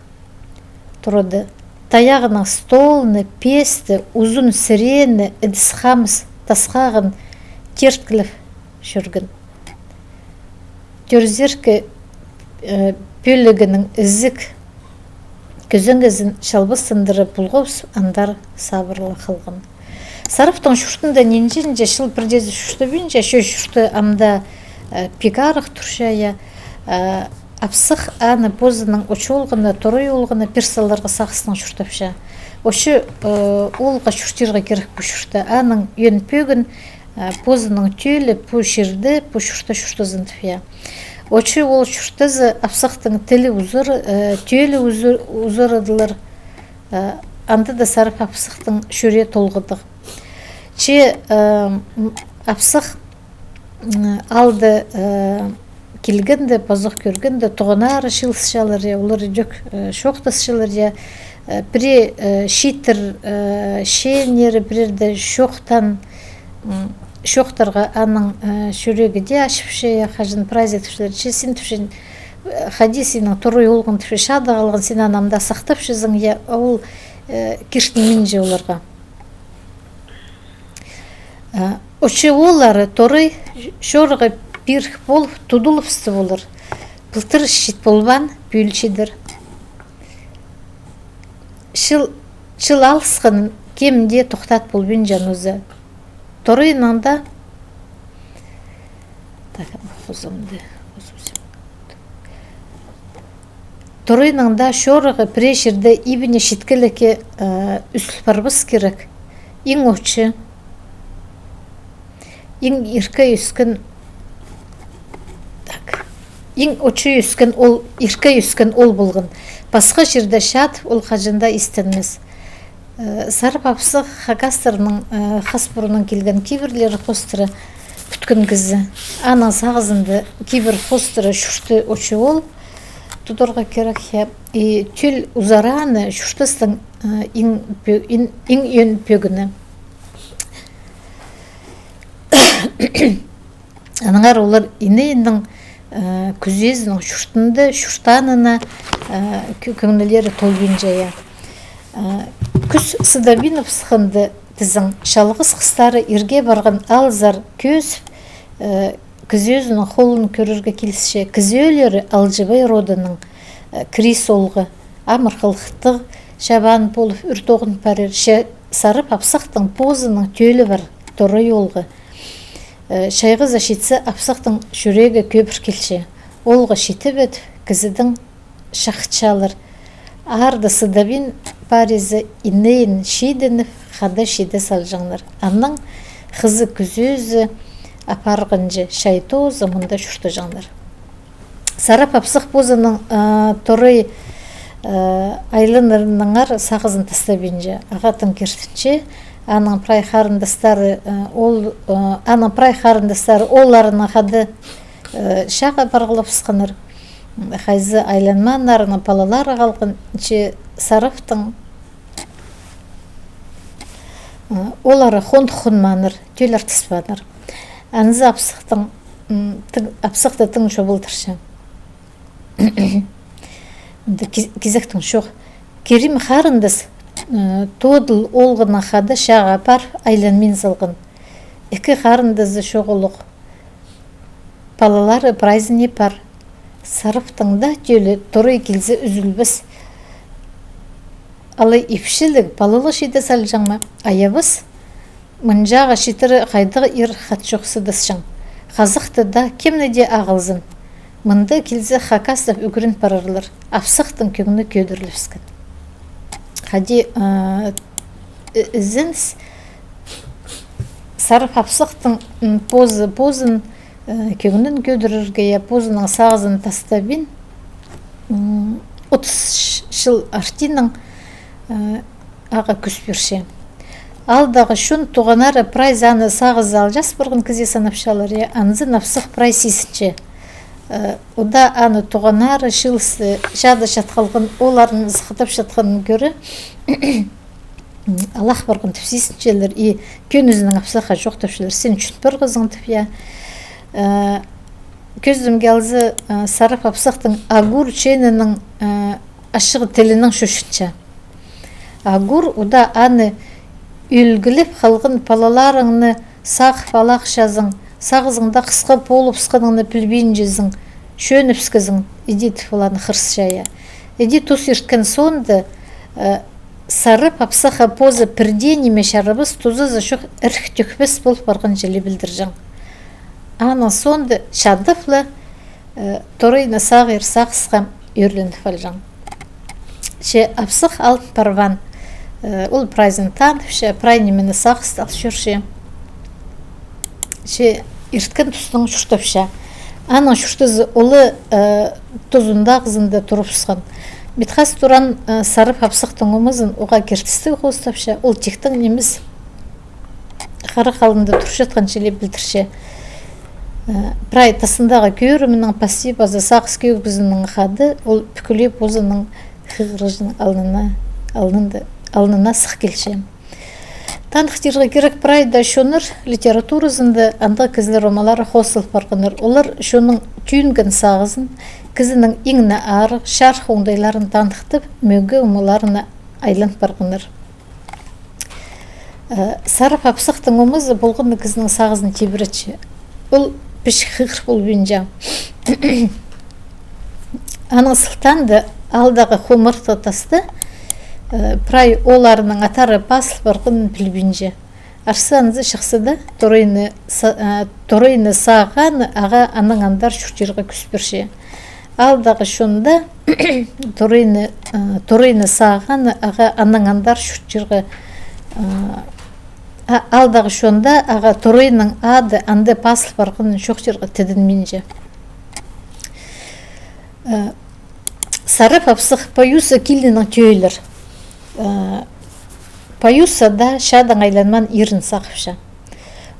турады. Таяғынаң столны, песті, узун сірені, ідіс-хамыс тасхағын терткілеп чӧрген. Тӧрзеркі, э, пӧлігінің ізік кӧзенегезін чалбастандыра пулғабыс, андар сабырла халған. Сарыптың чуртында нинҷе-нинҷе чыл пірдеезі чуртабинча, че чурты ам даа, э, пик арах турча, я. Э, апсах аны позының очы-оолғына, торай-оолғына пир саларға сағыстаң чуртапча. Очы, э, оолға чуртирға кирек пу чуртта. Аның ӧӧн пӧгін, э, позының тӧлі пу чирде, пу чуртта чуртазын тіп, я. Очы-оол чуртаза, апсахтың тілі узар, э, тӧлі узар, узарадылар. Э, анда даа Сарып апсахтың чӱрее толғыдығ. Че, э, м, апсах, м, аалда, э, килгенде, пазох кӧргенде, туғаннары чыылысчалар, я, олар ідӧк, э, чоохтасчалар, я, э, пірее, э, чииттер, э, чееннері пірееде чоохтаан, м, чоохтарға аның, э, чӱрегі дее ачыпча, я, хаҷан прайзы тіпчелер, че син, тіпче, э, хайди синің торай-оолғың, тіпче, чаада халған, син аны ам даа сахтапчазың, я, ол, э, киртінминче оларға. Э, очы-ооллары торай чорыға пирік полып, тудулыбысты полар. Пылтыр чит полбаан, пӱӱл чидер. Чыл, чыл алысханын кем дее тохтат полбинча нооза. Торайның даа, так, хозымды, хозым. Торайның даа чорығы пірее чирде ибіне читкелікке, э, ӱзіл парбас кирек. Иң очы, иң иркей ӧскен, так, иң очы ӧскен ол, иркей ӧскен ол полған. Пасха чирде чаат ол хаҷан даа истенмес. Э, Сарып апсах хакастарның, э, хас пуруннаң килген кибірлері хоостыра пӱткен кізі. Аның сағызында кибір хоостыра чурты очы-оол тударға кирек, я. И тӧл узарааны чуртастың, э, иң пӧ-, ин-, иң ӧӧн пӧгіні. Аннаңар олар ине-иннің, э, кӱзезінің чуртында чуртаанына, э, кӧ-, кӧңнілері толбинча, я. Э, кӱс сыдабин сыхханда тізең, чалғыс хыстары ирге парған аалзар кӧзіп, э, кізі ӧзінің холын кӧрерге килісче. Кізі ӧлері Алҷыбай родының, э, Кірис оолғы, амыр хылыхтығ чабаан полып ӱр тоғын парир, че Сарып апсахтың позының тӧлі пар, торай оолғы. Э, чайғызы читсе, апсахтың чӱрегі кӧбір килче. Оолғы читіп ӧт, кізідең чахчалар. Аарды сыдабин паризы, ине-ин чидініп, хада чиде салҷаңнар. Анаң хызы кӱзізі апарғанҷа, чай тооза мында чуртаҷаңнар. Сарап апсах позының, а, торай, а, айланарынаңар сағызын тастабинча. Ағаа тың киртінче, аның прай харындастары, а, ол, а, аның прай харындастары оолларынаң хада, а, чааға парғлапсханнар. Хайзы айланмааннарынаң палалары халған, че Сараптың, а, ооллары хондых хонмааннар, тӧл артыспааннар. Анзы апсахтың, м, тың, апсахты тың чобылтырча. Ды ки-, кизектің чох. Кирим харындас, э, Тоодыл оолғынаң хада чааға пар айланмин салған. Ікі харындазы чоғыл ох. Палалары прайзына пар. Сараптың даа тӧлі торай килзе ӱзілбес. Алай ипчіліг палалығ чиде салҷаң ма? Айабас. Мынҷаға читіре хайдағ ир хат чох сыдасчаң. Хазахты даа, кемні дее ағылзын. Мында килзе хакастап ӱгрен парарлар. Апсахтың кӧңні кӧдірілібіскен. Хайди, а, э, ізеніс, Сарап апсахтың, м, позы, позын, э, кӧңнін кӧдірерге, я, позының сағызын тастабин, м, отыс чыл артынаң, э, ағаа кӱс пирче. Аалдағы чон, туғаннары прайзы аны сағызы алҷаас парған кізее санапчалар, я, анзын апсах прай сизінче. Э, удаа аны туғаннары чыылысты, чаада чат халған, оолларын сыхтап чатханын кӧре, алах парған тіп сизінчелер, и кӧнізінең апсахха чоохтапчалар, син чӱн парғазың тіп, я. Э, кӧзідімге алза, э, Сарап апсахтың Агур чеенінің, э, ачығ тілінең чӧрче. Агур удаа аны: «Ӧлгілеп халған палаларыңны сағып алахчазың, сағызың даа хысха полыбысханыңны пілбинчезің, чӧнібіскезің», — иди тіп оларны хырысча, я. Иди тус ирткен соонда, э, Сарып апсахха позы пірдее ниме чарабас, тузазы чох ірік тӧкпес пол парған чіли пілдірҷең. Аның соонда чадап ла, э, торайны сағир сағысха ӧрленіп алҷаң. Че апсах алып парбаан, э, ол прайзын таныпча, прай нимені сағыстап чӧрче. Че ирткен тустаң чуртапча. Аның чуртазы улуғ, э, тузындағызында турыбысхан. Митхас туран, э, сарып апсахтың омазын уғаа киртістіг хоостапча, ол тиктең нимес харах алнында турчатхан чіли пілдірче. Э, прай тастындағы кӧрімнің пасти паза сағыс кӧгізінің хада ол пӱкӱле позының хығырығҷының алнына, алнында, алнына сых килче. Таныхтирға кирек, прай даа чоннар литературазында андағ кізілер омалары хоостал парғаннар. Олар чонның тӧӧнген сағызын, кізінің иң не арығ, чарых оңдайларын таныхтап, мӧңге омаларына айлан парғаннар. Э, сарып апсахтың омазы полған на кізінің сағызын тибіретче. Ол пічік хығыр полбинча. Аның сылтаанда аалдағы хомартығ таста, э, прай оолларының аттары пазыл парғанын пілбинче. Арса анзы чыхса даа, торайны са-, э, торайны сағааны ағаа анаң андар чуртирға кӱс пирче. Аалдағы чонда торайны, э, торайны сағааны ағаа анаң андар чуртирға, э, а-, аалдағы чонда ағаа торайның ады анда пазыл парғанын чоохтирға тідінминче. Э, сарып апсах Паюса килнінең тӧӧйлер. Э, Паюса даа чадаң айланмаан ирін сағыпча.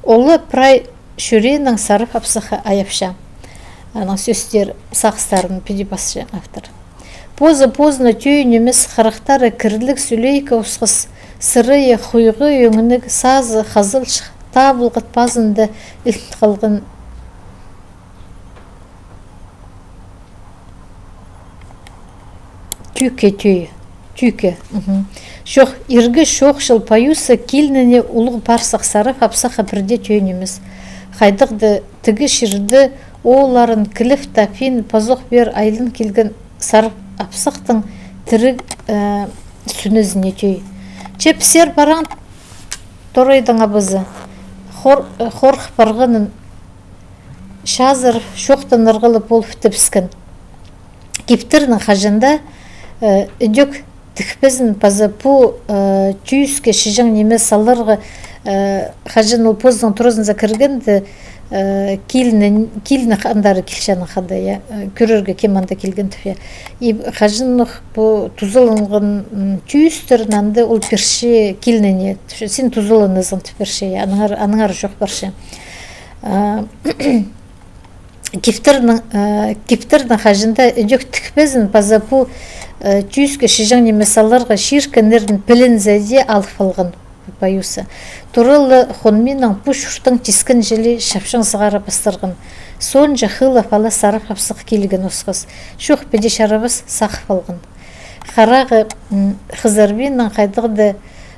Ол прай чӱреенең сарып апсахха айапча. Аның сӧстер, сағыстарын піди пасча автор. Позы-позына тӧӧй нимес, харахтары кірліг, сӧлейкі осхас, сырайы хуйғы ӧңніг, сазы хазылчых, табылғат пазында илтін халған тӱӱкке тӧӧй. Тӱӱкке. Мгм. Чох, иргі чоохчыл Паюса килніне улуғ парсах сарып апсахха пірдее тӧӧй нимес. Хайдағ даа тігі чирде оолларын кілеп таппин пазох пеер айлан килген сарып апсахтың тіріг, э, сӱнезіне тӧӧй. Че пісер параан торайдың абазы. Хор-, э, хорых парғанын чазырып, чоохтанарға ла полып тіпскен. Киптернің хаҷан даа, э, ідӧк тікпезін паза пу, э, тӱӱске чіҷең ниме саларға, э, хаҷан ол позының туразынзар кіргенде, э, килні, килні андары килче аның хада, я, э, кӧрерге, кем анда килген тіп, я. И хаҷанох пу тузаланған, м, тӱӱстерін анда ол пирче килніне, тіпче, син тузаланазың тіп пирче, я, аннаңар, аннаңар чоох парча. А, киптернің, э, киптернің хаҷан даа ідӧк тікпезін паза пу, э, тӱӱске чіҷең ниме саларға чиркеннерін пілінзе дее алып алған Паюса. Туралы хонминнаң пу чурттаң тискен чіли чапчаң сығара пастырған. Соонҷа хыылап ала сарып апсах килген осхас. Чох, піди чарабас, сағып алған. Харағы, м, хызарбиннаң хайдағ даа,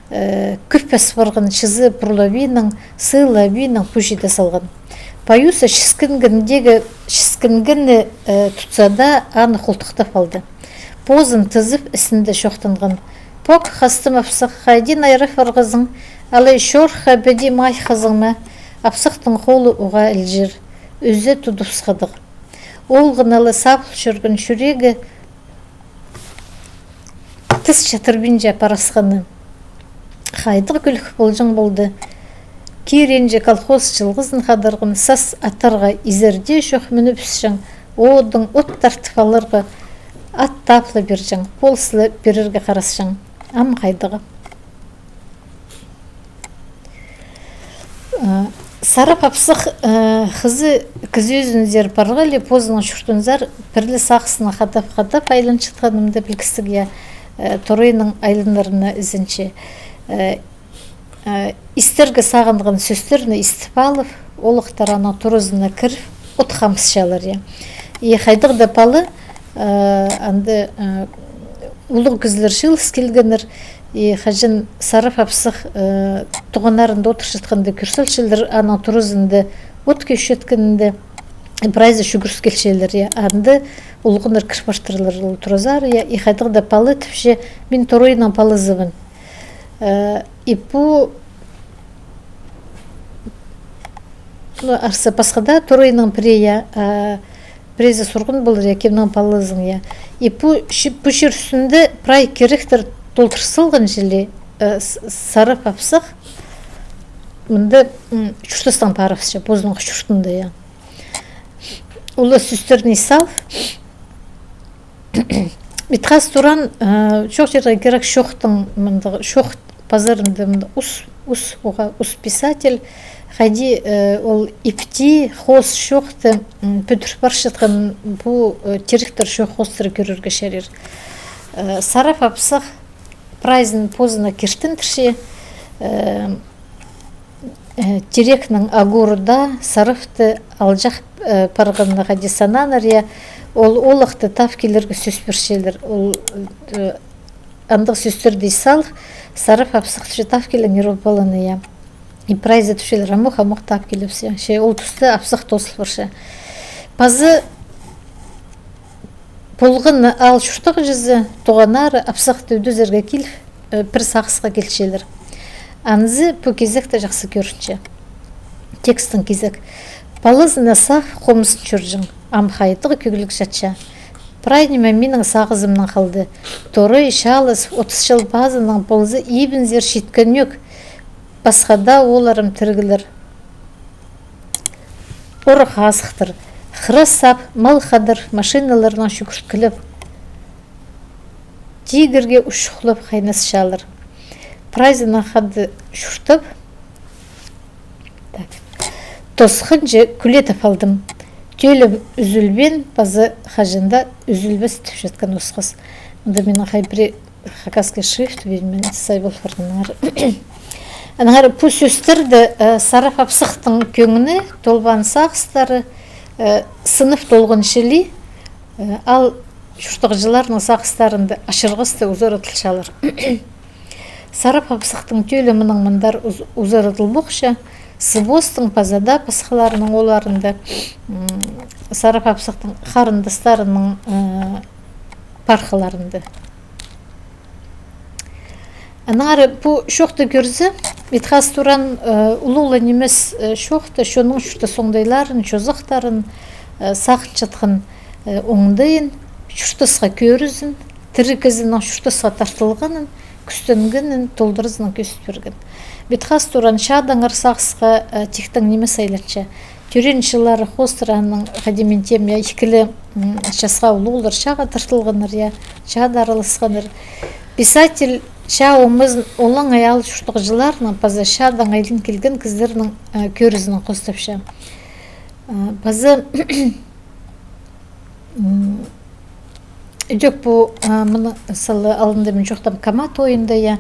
э, кӧп пас парған, чызы пурлабиннаң, сыылабиннаң пу чиде салған. Паюса чіскенгендегі, чіскенгені, э, тутса даа, аны холтыхтап алды. Позын тызып, ізінде чоохтанған. Пок, хастым апсах, хайди найрап парғазың, алай чорыхха піди майыххазың ма? Апсахтың холы уғаа ілҷер. Ӱзе тудыбысхадығ. Олғын ала сабыл чӧрген чӱрегі тыс чатырбинча парасханы. Хайдағ кӱлӱк полҷаң полды. Киринҷе колхоз чылғызын хадарған, сас аттарға изер дее чох, мӱнібісчең, одың от тартып аларға ат тап ла пирҷең, полыс ла пирерге харасчаң. Ам хайдағ? Э, сарып апсах, э, хызы кізі ӧзінзер парғали, позының чуртынзар пір ле сағыснаң хадап-хадап айланчатханымда пілгістіг, я, э, торайның айланарына ізенче. Э, э, истерге сағынған сӧстерні истіп алып, олахтар аның туразына кіріп, от хамысчалар, я. И хайдағ даа пала, э, анда, э, улуғ кізілер чыылыс килгеннер, и хаҷан сарып апсах, э, тоғаннарында одырчатханда кӧр салчалар, аның туразында от кӧзітчеткенінде, прайзы чӱгӱріс килчелер, я. Анда олғаннар кір партырлар ол туразар, я, и хайдағ даа пала тіпче, мин торайның палазыбын. Э, и пу, ну, арса пасха даа торайның пірее, э, піреезі сурған полар, я, кемнің палазың, я. И пу, пу чир ӱстӱнде прай киректер толдыр салған чіли, э, Сарап Апсах мында, м, чуртастаң парыбысча, позының чуртында, я. Улуғ сӧстерні сал. Митхас Туран, э, чоох чирге кирек чоохтың, мындағ чоох пазарында мындағ ус, ус, уғаа ус писатель. Хайди, э, ол ипти, хоос чоохты, м, пӱдір парчатхан пу, э, тиректер чоох хоостыра кӧрерге чарир. Э, Сарап Апсах прайзын позына киртіндірче, э, Э, тирекнің агурда Сарапты алҷах, э, парғанына хайди сананар, я, ол олахты тап килерге сӧс пирчелер. Ол, э, андағ сӧстерні сал, Сарап Апсах тіпче: «Тап киліңер ол паланы», я. И прайзы тіпчелер: «Амох, амох, тап килібіс», я. Че ол туста Апсах тоозыл парча. Пазы полған аал чуртағҷызы, туғаннары Апсахты ӱдезерге киліп, э, пір сағысха килчелер. Анзы пу кизекте чахсы кӧрінче. Текстің кизек. Палазына сағып хомзын чӧрҷең, ам хайдағ кӧгліг чатча. Прай ниме минің сағызымнаң халды. Торай, чаалас, отыс чыл пазынаң полза, ибінзер читкен ӧк. Пасха даа оолларым тіріглер. Орах азыхтыр. Хыра сап, мал хадар, машиналарнаң чӱгӱрткілеп, тигірге учухлап хайнасчалар. Прайзынаң хада чуртап, так, тосханҷа кӱлетіп алдым. Тӧлім ӱзӱлбеен, паза хаҷан даа ӱзӱлбес тіп чатхан осхас. Мында минің хай пірее хакасский шрифт, видимо, сай пол парғаннар. Аннаңар пу сӧстерде, э, Сарап Апсахтың кӧңні, толбаан сағыстары, э, сынап толған чіли, э, аал чуртағҷыларның сағыстарында ачырғасты узарадылчалар. Сарап Апсахтың тӧлімінің мындар уз-, узарадылбохча, сыбыстың паза даа пасхаларының оолларында, м, Сарап Апсахтың харындастарының, э, пархаларында. Аннаңар пу чоохты кӧрзе, Митхас Туран, э, улуғ ла нимес, э, чоохты, чонның чуртас оңдайларын, чозахтарын, э, сағынчатхан, э, оңдайын, чуртасха кӧрізін, тірі кізінің чуртасха тартылғанын, кӱстенгенін толдыразынаң кӧзіт пирген. Митхас Туран «Чадаңар» сағысха, э, тиктең ниме сайланча. Тӧреен чыллары хоостыра аның, хайди мин теем, я, ікі ле, м, часха улуғлар чааға тартылғаннар, я, чаада араласханнар. Писатель чаа омазын олаңай аал чуртағҷыларның паза чаадаң айлан килген кізілернің, э, кӧрізінең хостапча. Э, паза, м, Ідӧк пу, а, мына, сала алнында мин чоохтаам, Камат ойында, я,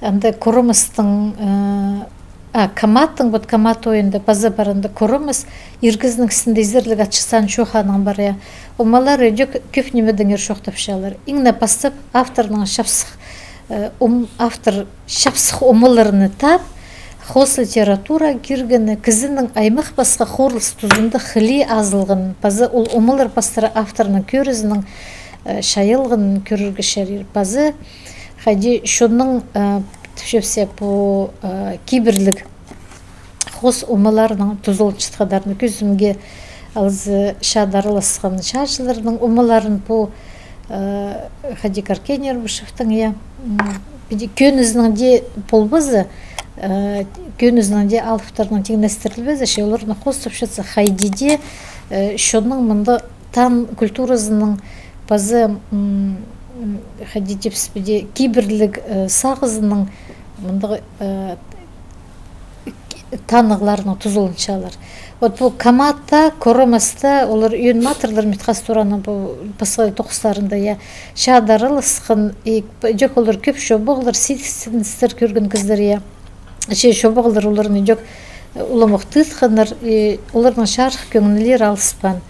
анда Коромастың, а, а, Каматтың, вот Камат ойында паза пар анда Коромас, ир кізінің істінде изерліг ачыс санын чоохтаан пар, я. Омалар ідӧк кӧп нимедеңер чоохтапчалар. Иң не пастап авторның чапсых, э, ом-, автор чапсых омаларны таап, хоос литература киргені, кізінің аймах-пасха хорылыс тузында хыли азылғанын, паза ол омалар пастыра авторның кӧрізінең, э, чайалғанын кӧрерге чарир. Паза хайди чонның, э, тіпчебіс, пу, э, кибірліг хоос омаларының тузаланчатханнарын, кӧзімге алза, чаада араласхан чааҷыларның омаларын, пу, э, хайди Каркен Эрбышевтің, я, м, піди кӧнізінең дее полбаза, э, кӧнізінең дее алыптарнаң тиңнестірілбезе, че оларны хостапчатса, хайди дее, э, чонның мында таан культуразының паза, м, м, хайди тіпчебіс, піди кибірліг, э, сағызының мындағ, э, тааннығларынаң тузаланчалар. Вот пу Каматта, Коромаста олар ӧӧн матырлар Митхас Туранның пу пасха тоғыстарында, я, чаада араласхан, и п-, ідӧк олар кӧп чобағлар, сидіксіністер кӧрген кізілер, я. Че чобағлар оларны ідӧк, э, уламох тыытханнар, и оларның чарых кӧңнілері алыспаан.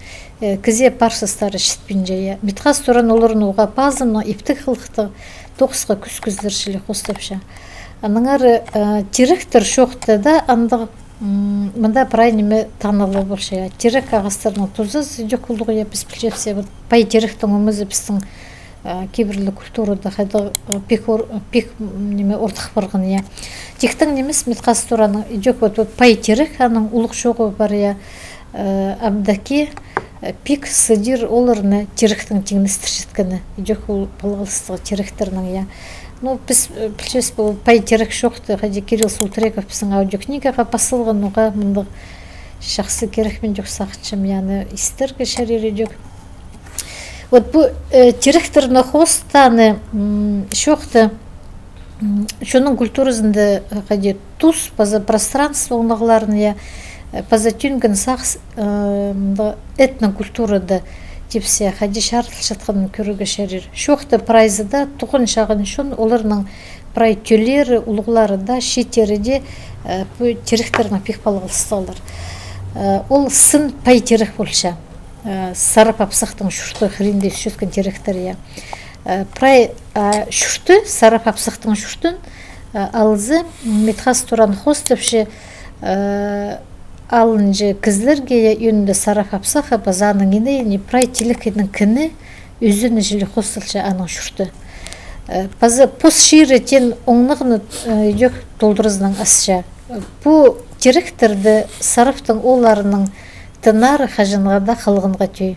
Э, кізее пар састары читпинче, я. Митхас Туран оларны уғаа пазымнаң иптіг хылыхтығ тоғысха кӱскізілер чіли хостапча. Аннаңар, э, тиректер чоохта даа андағ, м, мында прай ниме таныла полча, я. Тирек ағастарның тузазы ідӧк улуғ, я, піс пілчебіс, я, вот пай тиректің омазы пістің Э, кибірліг культурада хайдағ, э, пик ор-, пик, м, ниме, ортых парған, я. Тиктең нимес, Митхас Туранның идӧк вот, вот пай тирек, аның улуғ-чоғы пар, я. Э, Абдаки, э, пик сыдир оларны тиректең тиңнестірчеткені. Идӧк ол палғалыстығ тиректернең, я. Ну, піс, э, пілчебіс, пу пай тирек чоохты, хайди Кирилл Султреков пістің аудиокнигаға пас салған, оға мындағ чахсы кирек, мин дее сағынчам, я, аны истерге чарир идӧк. Вот пу, э, тиректерні хоостааны, м, чоохты, м, чонның культуразында, э, хайди тус, паза пространство оңнағларын, я, э, паза тӧнген сағыс, э, мында этнокультурада тіпсе, хайди чарыдылчатханын кӧрерге чарир. Чоохты прайзы даа туған-чағын чон, оларның прай тӧллері, улуғлары даа, чииттері дее, э, пу тиректернең пик палғалыстығлар. Э, ол сын пай тирек полча. Э, Сарап Апсахтың чурты хыринда ӧсчеткен тиректер, я. Э, прай, а, чурты, Сарап Апсахтың чуртын, э, алза, Митхас Туран хоостапча, э, алынҷа кізілерге, я, ӧӧнінде Сарап Апсахха, паза аның инеене, прай тилекейнің кіні ӧзені чіли хоосталча аның чурты. Э, паза пос чирі теен оңнағны, э, идӧк толдыразынаң асча. Пу тиректерде Сараптың оолларының тынары хаҷанға даа халғанға тӧӧй.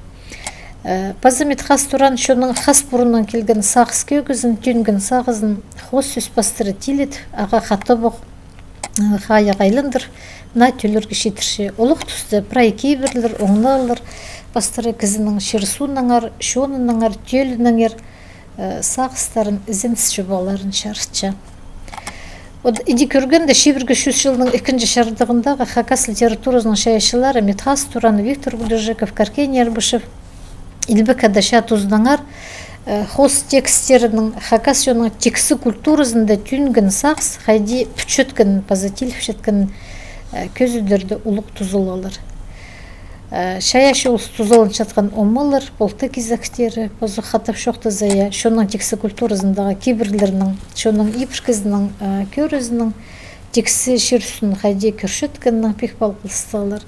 Э, паза Митхас Туран чонның хас пуруннаң килген сағыс кӧгізін, тӧнген сағызын хоос сӧс пастыра тилет, ағаа хатап ох, э, хайығ айландыр, наа тӧллерге читірче. Олох туста прай кибірлер, оңнағлар пастыра кізінің чир-суунаңар, чонынаңар, тӧлінеңер, э, сағыстарын, ізеніс чобағларын чарытча. Вот иди кӧргенде, чибіргі чӱс чылның ікінҷі чардығындағы хакас литературазының чайаачылары Митхас Туран, Виктор Кулижеков, Каркен Нербышев, Илбек Ада чаа тузынаңар, э, хоос текстерінің хакас чонның тиксі культуразында тӧнген сағыс хайди пӱтчеткен, паза тиліпчеткен, э, кӧзідерде улуғ тузалығлар. Э, чайаачы улус тузаланчатхан омалар, полтыр кизектері, позы хатап чоохтаза, я, чонның тиксі культуразындағы кибірлернің, чонның ибіркізінің, э, кӧрізінің, тиксі чир ӱстӱн хайди кӧрчеткеннең пик палғалыстығлар.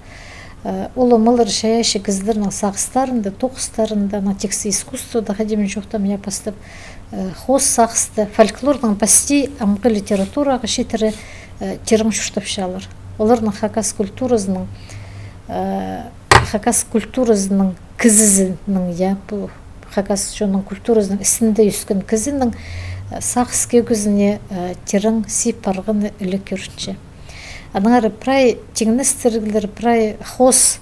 Э, ол омалар чайаачы кізілернің сағыстарында, тоғыстарында, анаң тиксі искусствода, хайди мин чоохтаам, я, пастап, э, хоос сағысты, фольклорның пасти амғы литератураға читіре, э, тирең чуртапчалар. Оларның хакас культуразының, э, хакас культуразының кізізінің, я, пу хакас чонның культуразының істінде ӧскен кізінің, э, сағыс кӧгізіне, э, тирең сип парғаны іле кӧрінче. Аннаңар прай тиңнестіріглер, прай хоос,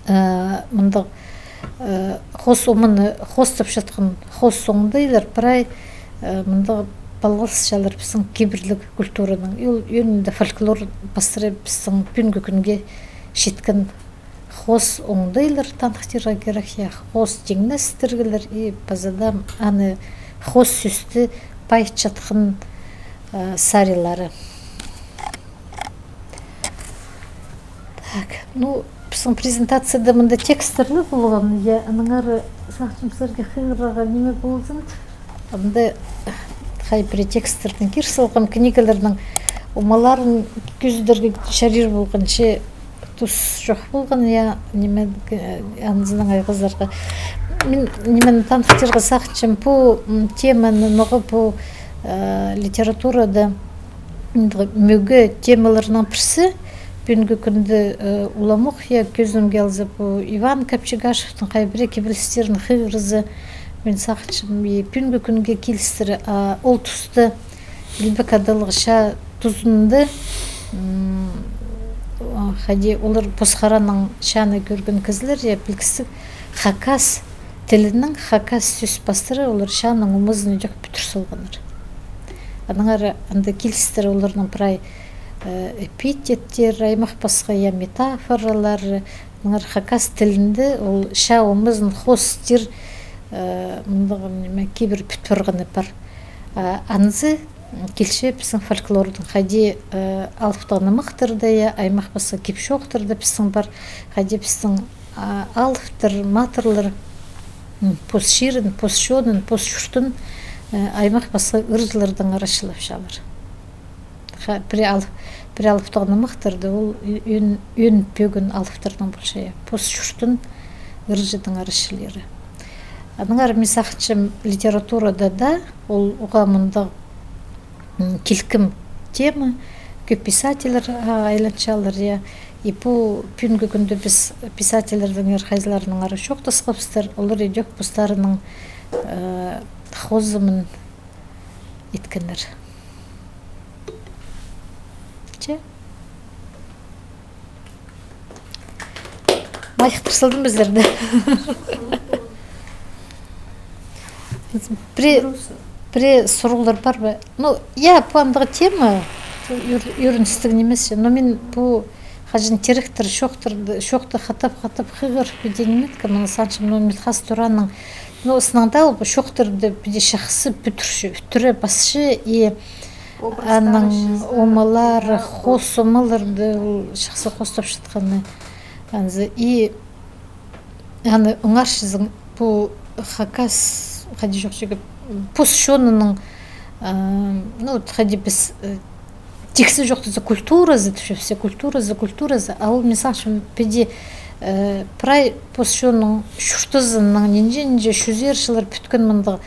э, мындағ, э, хоос оманы хоостапчатхан хоос оңдайлар прай, э, мындағ палғалысчалар пістің кибірліг культураның. Ол ӧӧнінде фольклор пастыра пістің пӱӱнгі кӱнге читкен хоос оңдайлар таныхтирға кирек, я, хоос тиңнестіріглер и паза даа аны хоос сӧсті пайытчатхан, э, сарилары. Так, ну, пістің презентацияда мында текстер ле полған, я, аннаңар сағынчам сірерге хығырарға ниме ползын. Анда хай пірее текстернең кир салғам, книгаларның омаларын кӧзідерге чарир полған, че тус чох полған, я, ниме, э, анзынаң айғазарға. Мин нимені таныхтирға сағынчам, пу, м, теманы, ноға пу, э, литературада, м, мӧге темаларның пірсі, пӱӱнгі кӱнде, э, уламох, я, кӧзімге алза, пу Иван Капчигашевтің хай пірее кибелістерін хығырза, мин сағынчам, и пӱӱнгі кӱнге килістіре, а ол туста Илбек Адалығ чаа тузында, м, а, хайди олар посхараның чааны кӧрген кізілер, я, пілдістіг, хакас тілінең, хакас сӧс пастыра олар чааның омазын идӧк пӱдір салғаннар. Аннаңар анда килістіре оларның прай, э, эпитеттер, аймах пасха, я, метафоралар, аннаңар хакас тілінде ол чаа омазын хоостир, э, мындағ ниме, кибір пӱт парғаны пар. А анзы килче пістің фольклордаң, хайди, э, алыптығ нымахтарда, я, аймах пасха кип-чоохтарда пістің пар, хайди пістің, а, алыптар, матырлар, м, пос чирін, пос чонын, пос чуртын, э, аймах пасха ырҷылардаң арачылапчалар. Ха, пірее ал-, пірее алыптығ нымахтарда ол ӧӧн, ӧӧн пӧгін алыптарның полча, я, пос чуртын ырҷыдаң арачылиры. Аннаңар мин сағынчам, литературада даа ол уғаа мындағ, м, килкім тема, кӧп писательлер, а, айланчалар, я. И пу пӱӱнгі кӱнде піс писательлердеңер хайзыларынаңар чоохтасхабыстыр, олар идӧк постарының, э, хозымын иткеннер. Че? Лайыхтар салдым пістерді. Пірее, пірее сурығлар пар ба? Ну, я, пу андағ тема, ӱр-, ӱріністіг нимес. Но мин пу хаҷан тиректер чоохтарды, чоохты хатап-хатап хығырып, піди ниметкем, мына сағынчам, ну, Митхас Туранның, ну, сыннаң даа ол пу чоохтарды піди чахсы пӱдірче, ӱттіре пасча, и аның омалары, хос омаларды ол чахсы хостапчатханы. Анзы и аны оңарчазың, пу хакас, хайди чоохтирға, пос чонының, а, ну, вот хайди піс, э, тиксі чоохтаза, культуразы, тіпчебіс, культуразы, культуразы. А ол, мин сағынчам, піди, э, прай пос чонның чуртазының нинҷе-нинҷе чӱзер чыллар пӱткен мындағ,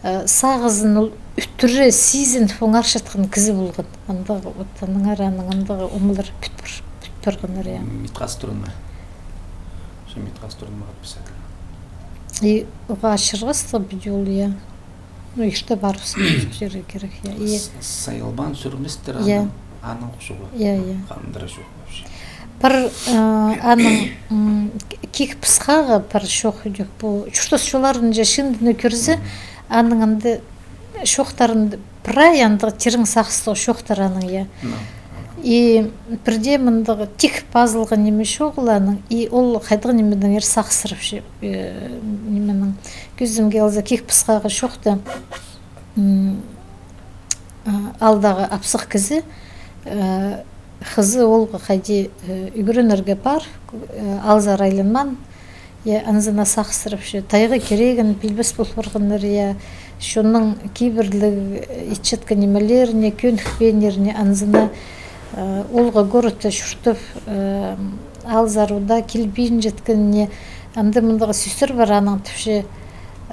э, сағызын ол ӱттіре сизініп оңарчатхан кізі полған. Андағ, вот, аннаңар аның андағ омалар пӱт пар-, пӱт парғаннар, я. Митхас Туран ма? Че Митхас Туран ма писатель? И уғаа чырғастығ піди ол, я. Ну, ирте парыбысхан чирге кирек, я. И с-, сайылбаан сӱрместер, я, аның, аның хушуғы. Я, я. Хандыра чох вообще. Пір, э, аның, м, Кик пысхағы пір чоох идӧк, пу чуртас чолларынҷа чыындыны кӧрзе, аның анда чоохтарында прай андағ тирең сағыстығ чоохтар аның, я. Ну. И пірдее мындағ тик пазылған ниме чоғыл аның, и ол хайдағ нимедеңер сағыссырапча, э, нименің, кӧзідімге алза, Кик пысхағы чоохта, м, а, аалдағы апсах кізі, э, хызы оолғы хайди, э, ӱгренерге пар, э, аалзар айланмаан, я, анзына сағыссырапча, тайға кирегін пілбес пол парғаннар, я, чонның кибірліг, э, итчеткен нимелеріне кӧнікпееннеріне, анзына, э, оолғы городта чуртап, э, аалзар удаа килбинчеткеніне, анда мындағ сӧстер пар аның, тіпче,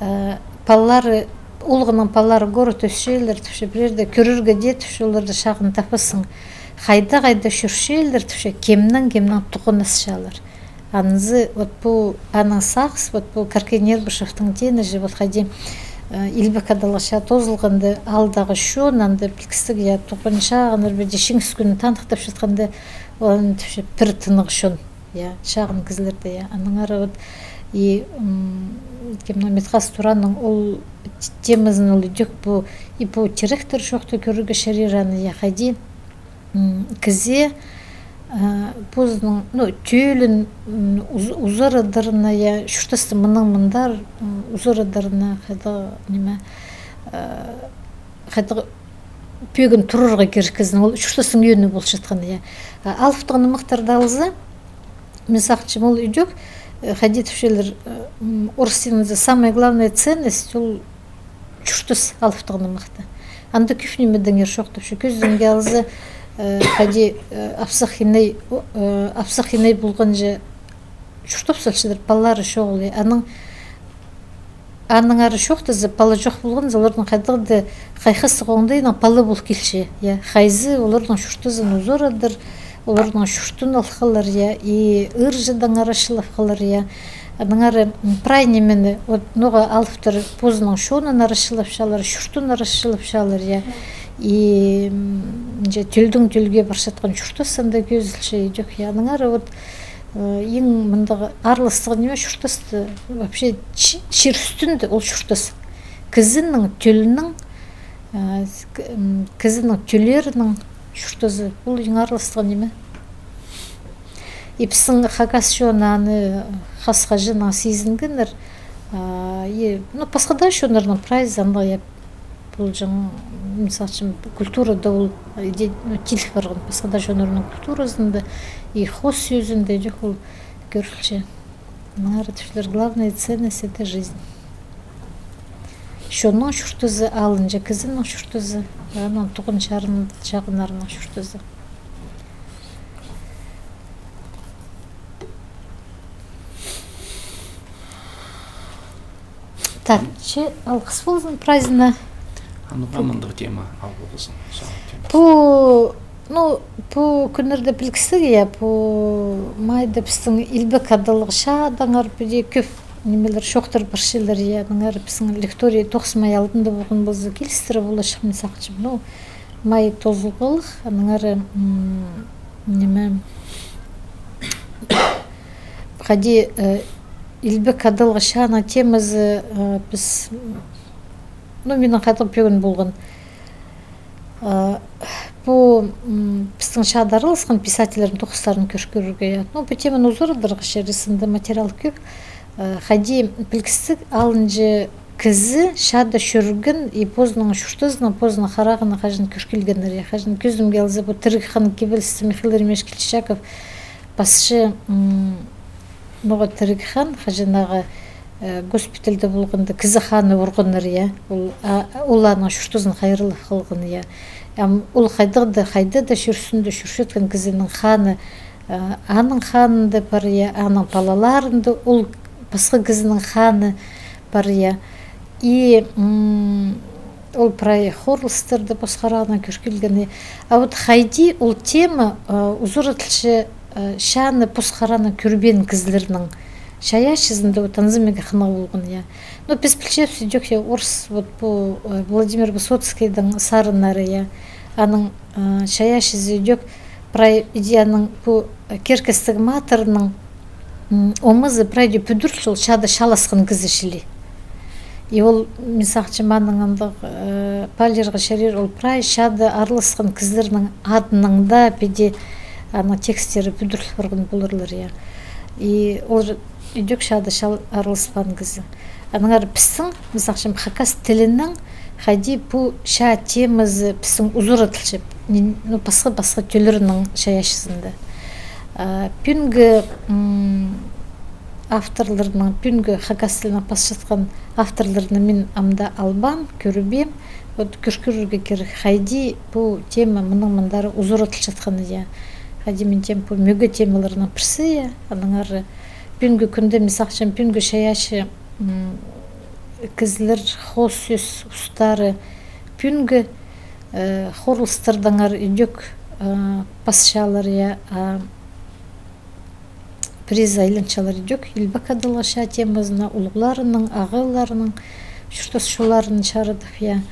э, палалары, оолғының палалары городта ӧсчелер, тіпче, пірееде кӧрерге дее, тіпче, оларны чағын таппассың. Хайда-хайда чӧрчелер, тіпче, кемнең-кемнең тоғынысчалар. Анзы, вот пу аның сағыс, вот пу Каркей Нербышевтің теені чи, вот хайди, э, Илбек Адалғача тоозылғанда, аалдағы чон, анда пілдістіг, я, тоғынчатханнар, пірдее Чиңіс кӱнін таныхтапчатханда, ол, тіпче, пір тынағ чон, я, чағын кізілерді, я. Аннаңар вот и, м, кемнің, Митхас Туранның ол т-, темазын ол идӧк пу, и пу тиректер чоохта кӧрерге чарир аны, я, хайди, м, кізі, а, позының, ну, тӧлін, м, уз-, узарадарына, я, чуртасты мыннаң мындар, м, узарадарына, хайдағ ниме, а, хайдағ пӧгін турарға кирек кізінің, ол чуртастың ӧӧні полчатханы, я. А алыптығ нымахтарды алза, мин сағынчам, ол идӧк, э, хайди тіпчелер, э, м, орыс тілінзер самая главная ценность, ол чуртас алыптығ нымахта. Анда кӧп нимедеңер чоохтапча. Кӧзідімге алза, э, хайди, э, апсах иней, о, э, апсах иней полғанҷа чуртап салчалар, палалары чоғыл. Аның, аннаңар чоохтаза, пала чох полғанза, оларның хайдағ-да хайхастығ оңдайынаң пала пол килче, я. Хайзы оларның чуртазын узарадар, оларның чуртын ал халар, я, и ыырҷадаң арачылап халар, я. Аннаңар, м, прай нимені, вот, ноға алыптар позының чонын арачылапчалар, чуртын арачылапчалар, я. И, м, че тӧлдең тӧлге парчатхан чуртас анда кӧзілче идӧк, я. Аннаңар вот, э, иң мындағ аарластығ ниме чуртасты, вообще чи-, чир ӱстӱнде ол чуртас. Кізінің тӧлінің, э, с-, к-, м, кізінің тӧллерінің чуртазы, ол иң аарластығ ниме. И пістің хакас чоны аны хас-хаҷаннаң сизінгеннер, а, и, ну, пасха даа чоннарның прайзы андағ, я, полҷаң, мин сағынчам, культурада ол, иди, ну, тиліп парған, пасха даа чоннарның культуразында, и хос сӧзінде дее ол кӧрілче. Мынаңар тіпчелер, главная ценность — это жизнь. Чонның чуртазы алынҷа, кізінің чуртазы, анаң туған чарын-, чағыннарының чуртазы. Татчы, алғыс ползын прайзына. Аны ба мындағ тема ал ползын, сағын тема. Пу, ну, пу кӱннерде пілдістіг, я, пу майда пістің Илбек Адалығ чаадаңар піди кӧп нимелер чоохтар парчалар, я, аннаңар пістің лекторий тоғызымай алдында полған полза, килістіре поларҷых, мин сағынчам. Ну, май тоозылғлығ, аннаңар, м, ниме, хайди, э, Илбек Адалығ чааның темазы, э, піс, ну, минің хайдағ пӧгін полған. Э, пу, м, пістің чаада араласхан писательлернің тоғыстарын кӧр-, кӧрерге, я. Ну, пу теманы узарадарға чарир, сында материал кӧп. Э, хайди пілдістіг, алынҷа кізі чаада чӧрген и позының чуртазының, позының харағынаң хаҷан кӧр килгеннер, я, хаҷан кӧзідімге алза, пу тіріг хан кибелісті Михаил Еремеевич Кильчичаков пасча, м, ноға тіріг хан, хаҷан ағаа, э, госпитальда полғанда кізі ханы урғаннар, я. Ол, а, ол аның чуртазын хайраллап халған, я. Ам ол хайдағ даа, хайда даа чӧрзін дее, чӧрчеткен кізінің ханы, э, аның ханында пар, я, аның палаларында ол пасха кізінің ханы пар, я. И, м, ол прай хорылыстарны пос харағынаң кӧр килген, я. А вот хайди ол тема, э, узарадылча, э, чааны пос харағынаң кӧрбеен кізілернің чайаачызында, вот анзы мағаа хынығ полған, я. Ну, піс пілчебіс, идӧк, я, орыс, вот пу, э, Владимир Высоцкийдің сарыннары, я. Аның, э, чайаачызы идӧк, прай идӧк аның пу, э, Керкестіг Матырның, м, омазы прай даа пӱдіріл, ол чаада чааласхан кізі чіли. И ол, мин сағынчам, аның андағ, э, паалирға чарир, ол прай чаада араласхан кізілернің адынаң даа піди аның текстері пӱдіріл парған поларлар, я. И ол же идӧк чаада чаал-, араласпаан кізі. Аннаңар пістің, мин сағынчам, хакас тілінің хайди пу чаа темазы пістің узарадылча, ни-, ну, пасха-пасха тӧллернің чайаачызында. А, пӱӱнгі, м, авторларның, пӱӱнгі хакас тілінең пасчатхан авторларны мин амды албаам, кӧрбеем. Вот кӧр-, кӧрерге кирек, хайди пу тема мының мындар узарадылчатханы, я. Хайди мин теем, пу мӧге темаларның пірсі, я. Аннаңар пӱӱнгі кӱнде, мин сағынчам, пӱӱнгі чайаачы, м, кізілер, хоос сӧс устары, пӱӱнгі, э, хорылыстардаңар идӧк, э, пасчалар, я, а, пірсі айланчалар идӧк Илбек Адалығ чаа темазына, улуғларының, ағаларының чуртас чолларын чарыдып, я.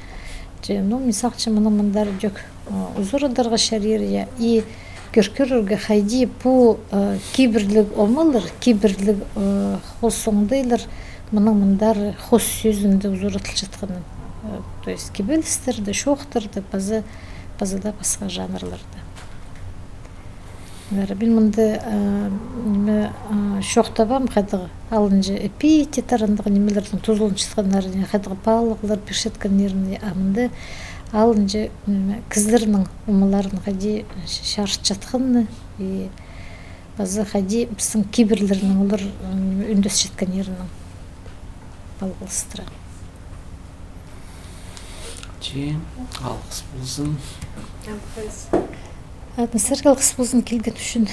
Че, ну, мин сағынчам, мының мындар идӧк, э, узарадарға чарир, я. И кӧр-, кӧрерге, хайди пу, э, кибірліг омалар, кибірліг, э, хоос оңдайлар мының мындар хоос сӧзінде узарадылчатханын. Э, то есть кибелістерде, чоохтарда, паза, паза даа пасха жанрларда. Мин мында, а, ниме, а, чоохтабаам, хайдағ алынҷа эпитеттер, андағ нимелернің тузаланчатханнарын, хайдағ паалағлар пирчеткеннерін, а мында алынҷа, м, кізілернің омаларын хайди чарытчатханын, и паза хайди пістің кибірлернің олар, м, ӱндесчеткеннерін палғалыстыра. Че, алғыс ползын. Алғыс. Ладно, сірерге алғыс ползын килген ӱчӱн.